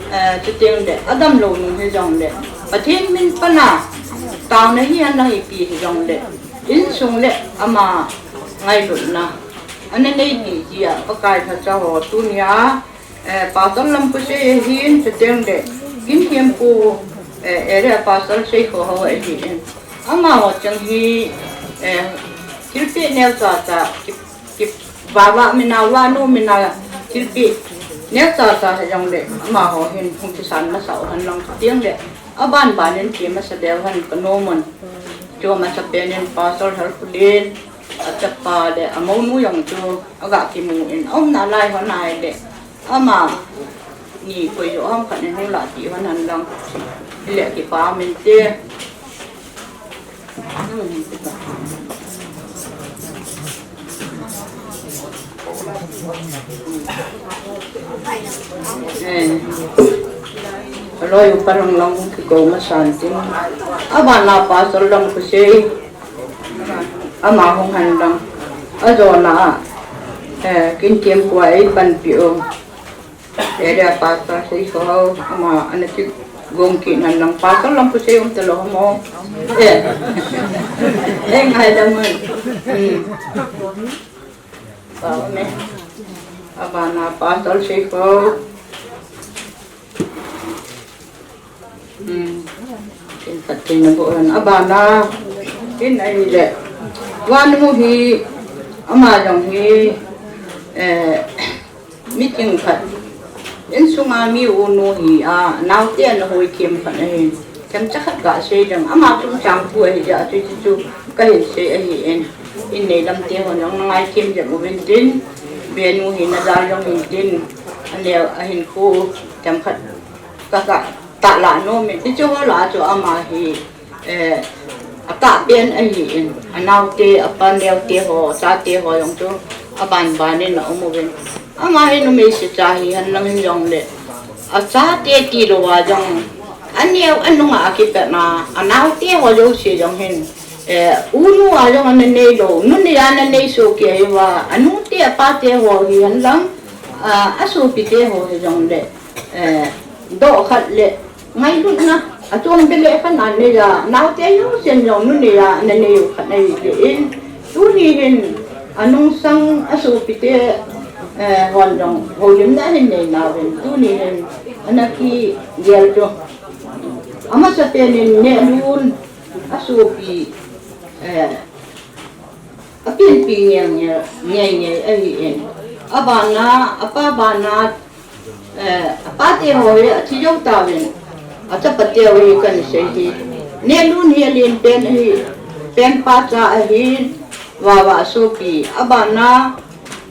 eh, chuteng le, adam lou nung hijongle, Pathen min pan a, taona hihen lang ipi hijongle, insung le, ama ngailutna, ana nei thei jeh a, Pakai lhacha ho tunia, eh, Pastor Lamkhosei ahin, chuteng le, kin thempu, eh, area Pastor Seikhohao ahin. Amaho cheng hi, eh, thilpeh neocha cha, ki, kivava min a, vahnu min a, thilpeh neocha cha hijongle, amaho hin hung kisan masau hen lang chuteng le, aban ban in che masa leu hen kanom un. Chu amasapen in Pastor Helpulin, Achapa le amounu jong chu aga kimu in, aumna lai hon ahile, amani koi jo ham khat in hung lah peh hon hen lang. Ile kipa min te. Eh. Aloi upa lang lang kikou masan tin. Abana Pastor Lamkhosei. Ama hung hen lang. Ajona a. Eh, kin kiam kua ei panpi u. Area Pastor Seikho, ama ana kigong kit hen lang. Pastor Lamkhosei um talou mo. Eh. Eh, ngai da mun. Hmm. Amen. Abana Pastor Seikho. Hmm. Kin khat kin na bo hen. Abana. Kin ahile. Vanu hi. Ama jong hi. Eh, meeting khat. Insunga mi unu hi a. Naote ana hoi them khat ahi. Themcha khat kasei ding. Ama chungchang thu ahi jeh a chu chu chu. Kahin sei ahi in. In nei lam te hon jong na ngai them jep uvin tin. Venu hi na jal jong hin tin. Aneo ahin khu. Themkhat. Ka ka. Tah la nom in, ti chu ho la chu ama hi, eh, atah pen ahi in, anaote, apa neote ho, achate ho jong chu, aban ban in aum uvin. Ama hi numei secha hi hen lang hin jong le, achate tilou a jong, aneo anunga akipet na, anaote ho jouse jong hin, eh, unu a jong ana neilou, nunei a ana nei soh kei uva, anute apate ho hi hen lang, ah, asopite ho hi jong le, eh, doh khat le, ngailutna, achom bele khat anei a, naote jousen jong nunei a, ana nei u khat ahi jeh in. Tuni hin, anungsang asopite, eh, hon jong, houlimna hin nei nauvin. Tuni hin, ana kigel chu. Amasapen in Nehlun, asopi, eh, apenpi ngei ngei, ngei ngei ahi in. Abana, apa bana, Eh, apate ho hi athi jou tauvin, achapate ho hi kana sei hi. Nehlun hi alen pen ahi, penpa cha ahi, Vava sopi. Abana,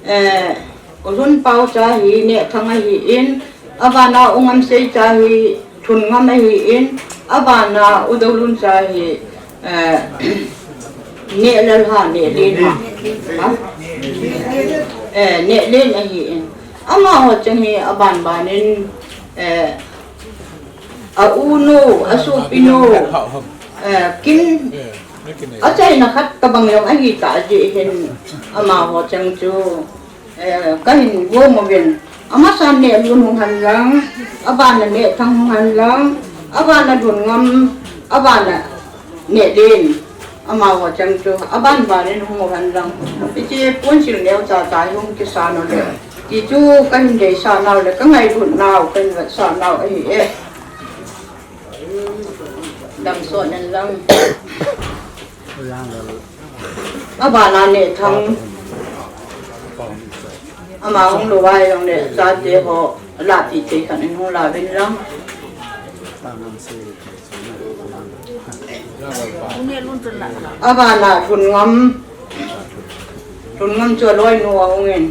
eh, U Lhunpao cha hi, Nehthang ahi in, abana U Ngamsei cha hi, Lhunngam ahi in, abana U Doulun cha hi, eh, Nehlal ha, Nehlen ha. Ha? Eh, Nehlen ahi in. Amaho cheng hi aban ban in, eh, a-u nu, asopi nu, eh, kin, achaina khat tobang jong ahi ta jeh hin amaho cheng chu, eh, kahin gom uvin. Amasan Nehlun hung hen lang, abana Nehthang hung hen lang, abana Lhunngam, abana Nehlen, amaho cheng chu, aban ban in hung u hen lang. Hiche ponsil neocha cha hi hung kisan u le. Ti chu kahin deisah nau le, kangailut nau, kahin vetsah nau ahi e. Damsot hen lang. Abana Nehthang. Ama hung lou vai jong le, chate ho, lahpi thei khat in hung la uvin lang. Abana Lhunngam, Lhunngam chu aloinu ahung in.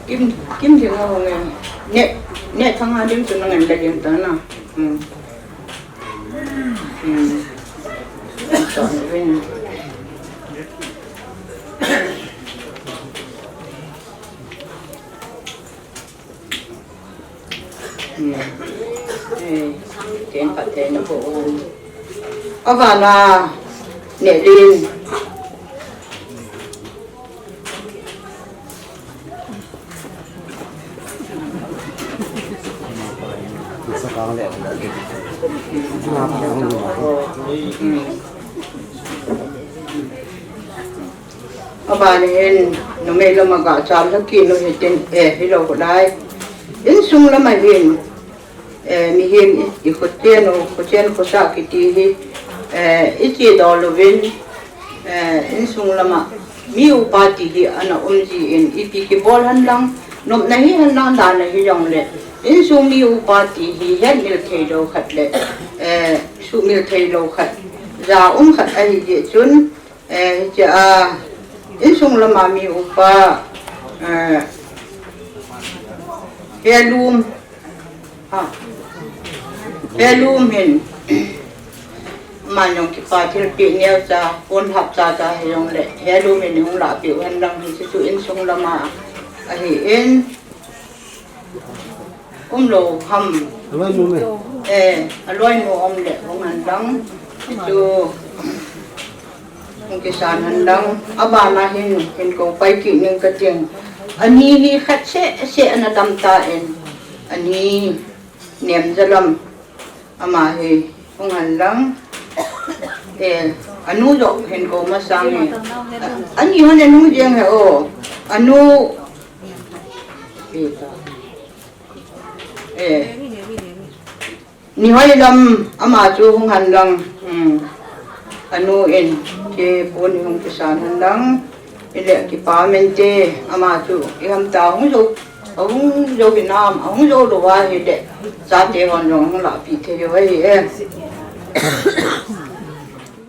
Kim, Kimthing ahung in. Neh, Nehthang a ding chu nangin la ding ta na. Hmm. Hmm. Hmm. Eh, ken pat te na po. Abana, Nehlin. Hmm. Abana hin, numei lama gachal lha kit nu hitin, eh, hilou lai. Insung lama hin, eh, mihem i, i khochen u, khochen khosah kiti hi, eh, i chedoh louvin, eh, insung lama mi upa ti hi ana um jin, ipi kibol hen lang, nopna hi hen lang, dana hi jong le, insung mi upa ti hi hetmil thei lou khat le, eh, suhmil thei lou khat. ja um khat ahi jeh chun, eh, hiche a insung lama mi upa, eh, Helum, ha, Helum hin, aman jong kipa thilpeh neocha, pon hapcha cha hijongle, Helum hin hung lahpeh u hen lang hiche chu insung lama ahin, umlou ham. Aloi nu me. Eh, aloi nu um le hung hen lang. Chu hung kisan hen lang. Abana hin, hin kou pai kit ning kating. Ani hi khat seh seh ana dam tan. Ani nem jalam. Ama hi hung hen lang. Eh, anu joh hin kou masang e. Ani hon e nung jeng he o. Anu. Eh, Nihoi lam ama chu hung hen lang, um, anu in, kipon hung kisan hen lang, ile kipa mente, ama chu, iham ta hung jou, ahung jou hinam, ahung jou louva hile, chate hon jong hung lahpeh thei u ahi e.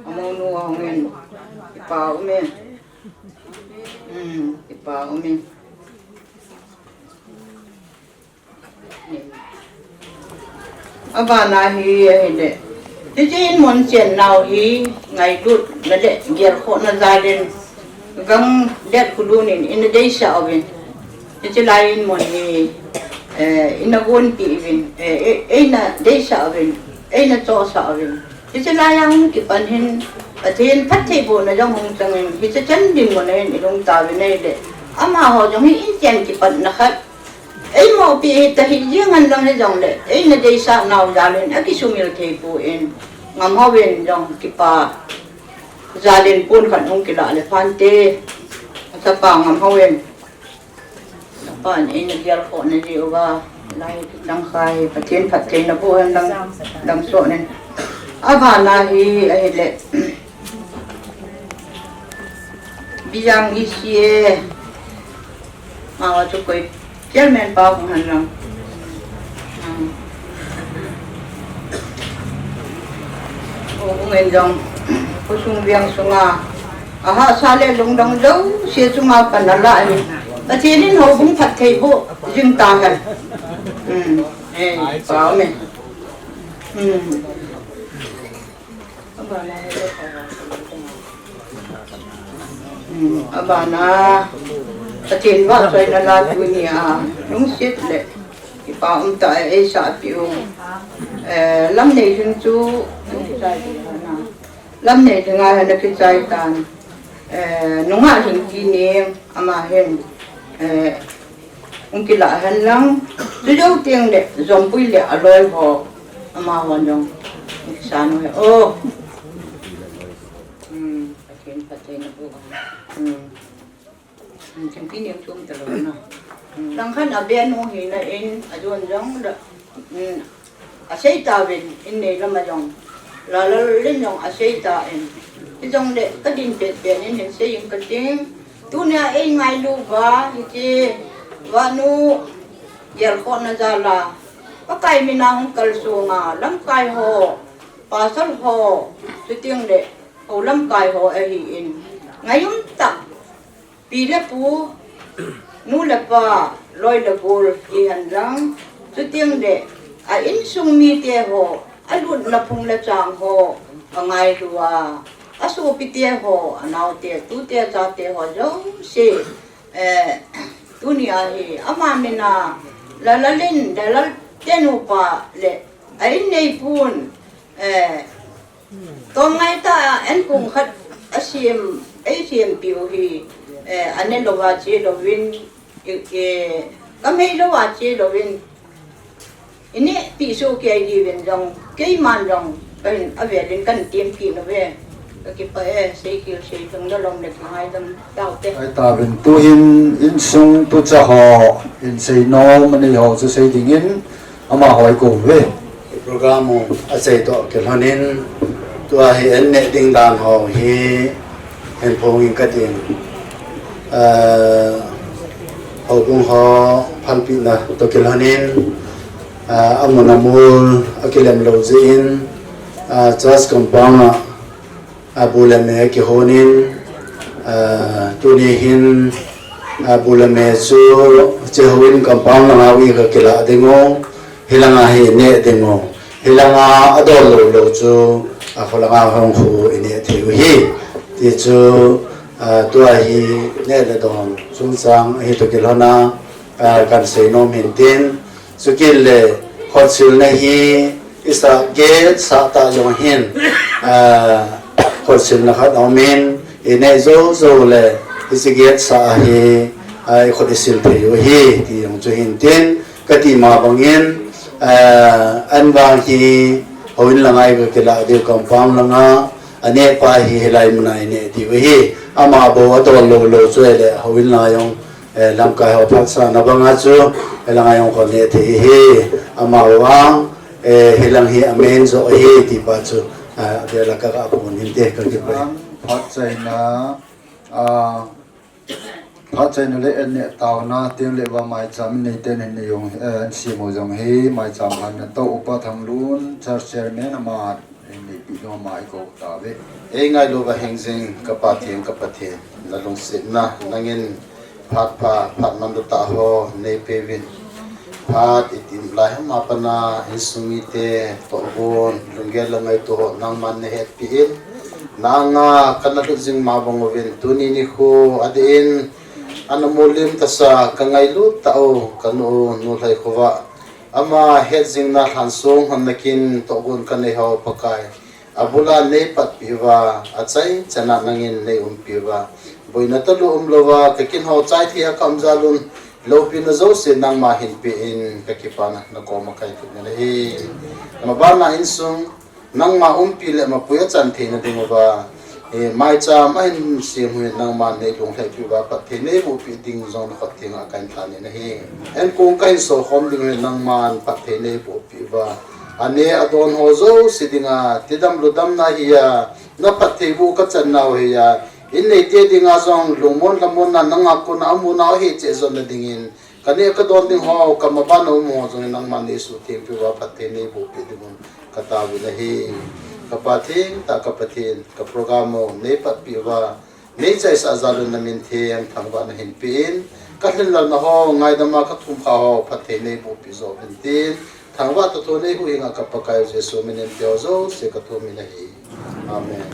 Amonu ahung in, kipa ume. Um, kipa ume. Abana hi ahile. Hiche in mun chen nau hi ngailutna le gelkhohna jal in gang let khulun in ina deisah uvin. Hiche lai in mun hi, eh, ina gonpeh uvin, eh, eh, eina deisah uvin, eina chohsah uvin. Hiche lai a hung kipan hin, Pathen phattheibohna jong hung chang in, hiche chan dinmun a hin ilung tauvin ahile. Amaho jong hi in chen kipatna khat. Eimopi hita hi jeng hen lang hijongle, eina deisah nau jal in akisumil thei pon, ngam hou in jong kipa jal in pon khat hung kilah le phante, achapa ngam hou in, chapa in eina gelkhohna jeh uva, lai dangka hi Pathen phattheina boh hen lang, dangsoh nen. Abana hi ahile, Bijang E C A. Amaho chu koi chairman pa hung hen lang. Hmm. O, hung in jong, khosung veng sunga, ahahsa le lungdong jouse chunga pan alah in, Pathen in houbung phattheiboh jing tahen. Hmm. Eh, pa ume. Hmm. Hmm, abana, Pathen vahchoina la tunia, lungset le kipa umtah a eisahpeh u. Eh, Lamneilhing chu, Lamneilhing a hin akichai tan. Eh, nungah Lhingkineng, ama hin, eh, hung kilah hen lang, chujou teng le, Jompui le aloi ho, amaho jong, hung kisan u ahi. O. Hmm, Pathen phattheina boh hen. Hmm. Hmm, Lhingkineng chu um talou na. Hmm. Langkhat a benu hina in, ajon jong le, hmm. Asei tauvin, in nei lama jong. Lalal in jong asei tan. Hijongle, kadin petpet in hin sei ing kating. Tunia eingailu uva, hiche, vahnu, gelkhohna jal a. Pakai mina hung kalsong a, lamkai ho, pasal ho, chuteng le, hou lamkai ho ahin. Ngaiyum tah. Pi le pu, nu le pa, loi le gol, ti hen lang, chuteng le, a insung mite ho, alutna phung le chang ho, angailu a, asopite ho, anaote, tute, chate ho, jouse, eh, tunia hi, ama mina, Lalal in, Lalal te nupa le, a in neipun, eh, Tomngai tah a, an kong khat a sem, ei sempeh u hi, eh, ane louva che louvin, eh, eh, kamei louva che louvin, inehpeh soh kei diuvin jong, keiman jong, kahin avelin kahin tempeh nauve. Kakipah e, seikhel seilhung lolom le kingaidam taute. Ahi tauvin tuhin insung tucha ho, in seinom anei ho chu sei dingin, Amaho i kou uve. Program u a sei toh kilhonin, tua hi an neh ding dan ho hi, hin phong ing katin. Ah, houbung ho phalpina toh kilhonin, ah, amun amol, akilem lou jeh in, ah, church compound a, A, bu le me kihonin, a, tuni hin, a, bu le me chu hiche houin compound langa u hi kakilah ding u, hilanga hi ineh ding u, hilanga adol lou lou chu, a, kholanga hung khu ineh thei u hi. Ti chu, a, tua hi neh le don chungchang hi toh kilhona, a, kan seinom hin tin, chukit le khotsilna hi, Isa gate sah ta jong hin, a, khotsilna khat aumin, ineh jou jou le, hiche gate sah hi, a, ikhut isil thei u hi, ti jong chu hin tin, kati ma bangin, a, an vang hi, houin langa hi kakilah diu compound langa, aneh pa hi hilai muna ineh diu hi, ama bou adol lou lou chu ahile, houin langa jong, eh, lamkai ho phatsahna banga chu, eh, langa jong kho neh thei hi, ama vang, eh, hilang hi amen jo hi, ti pa chu, eh, avela kaga phon inte, kakipah e. Phatchaina, a, phatchaina le anneh taona, tin le va maicham nei ten hin nei jong, eh, an simo jong hi, maicham hanna toh Upa Thanglun, Church Chairman ama, Ei neipi loma i kou tauve. Ei ngailu va hing jing ka Pathen, ka Pathen, na lungsetna nangin phat pha, phat manlu tah ho nei peuvin. Phat i tim lai hama pana insung mite tohgon, lunggel le ngaito ho nangman na hetpi in. Na anga kana lut jing ma bang uvin tuni nikho adeh in ana mulim tasa ka ngailut tah u ka nu, Nu Lhaikhova. Ama het jingna lhansong hon nakin tohgon ka nei ho Pakai. Abula nei patpi uva, achai chana nangin nei umpi uva. Boina talu umlouva, ka kin ho chai thei a ka um jal un, loupina jouse nangma hin pe in ka kipana na koma kai thut na hi. Mabana insung, nangma umpi le mapui achan theina ding uva. Eh, maicham ahin sem u hin nangman nei lunglhaipi uva, phatthei nei bohpi ding jong na khut thenga kahin lhan in ahi. An kong kahin sokhom ding u hin nangman phatthei nei bohpi uva. Ane adon ho jouse dinga, tidam ludamna hi a, na phatthei boh ka channa u hi a, in neite dinga jong lungmon lhamonna nanga kona amuna u hi cheh jonna dingin, Ka neh ka don ding ho, ka mabana um ho jong nangman nei suhthengpi uva, phatthei nei bohpi ding un ka taovin ahi. Ka Pa thengtah ka Pathen, ka program u nei patpi uva, nei chaisah jal un na min theng thangvahna hin pe in, ka lhinlelna ho, ngaidam a ka thum kha ho, phatthei nei bohpi jo uvin tin, thangvah toh thon ei huhhing a ka Pakai Jesu min in tia jouse ka thum in ahi. Amen.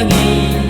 Ni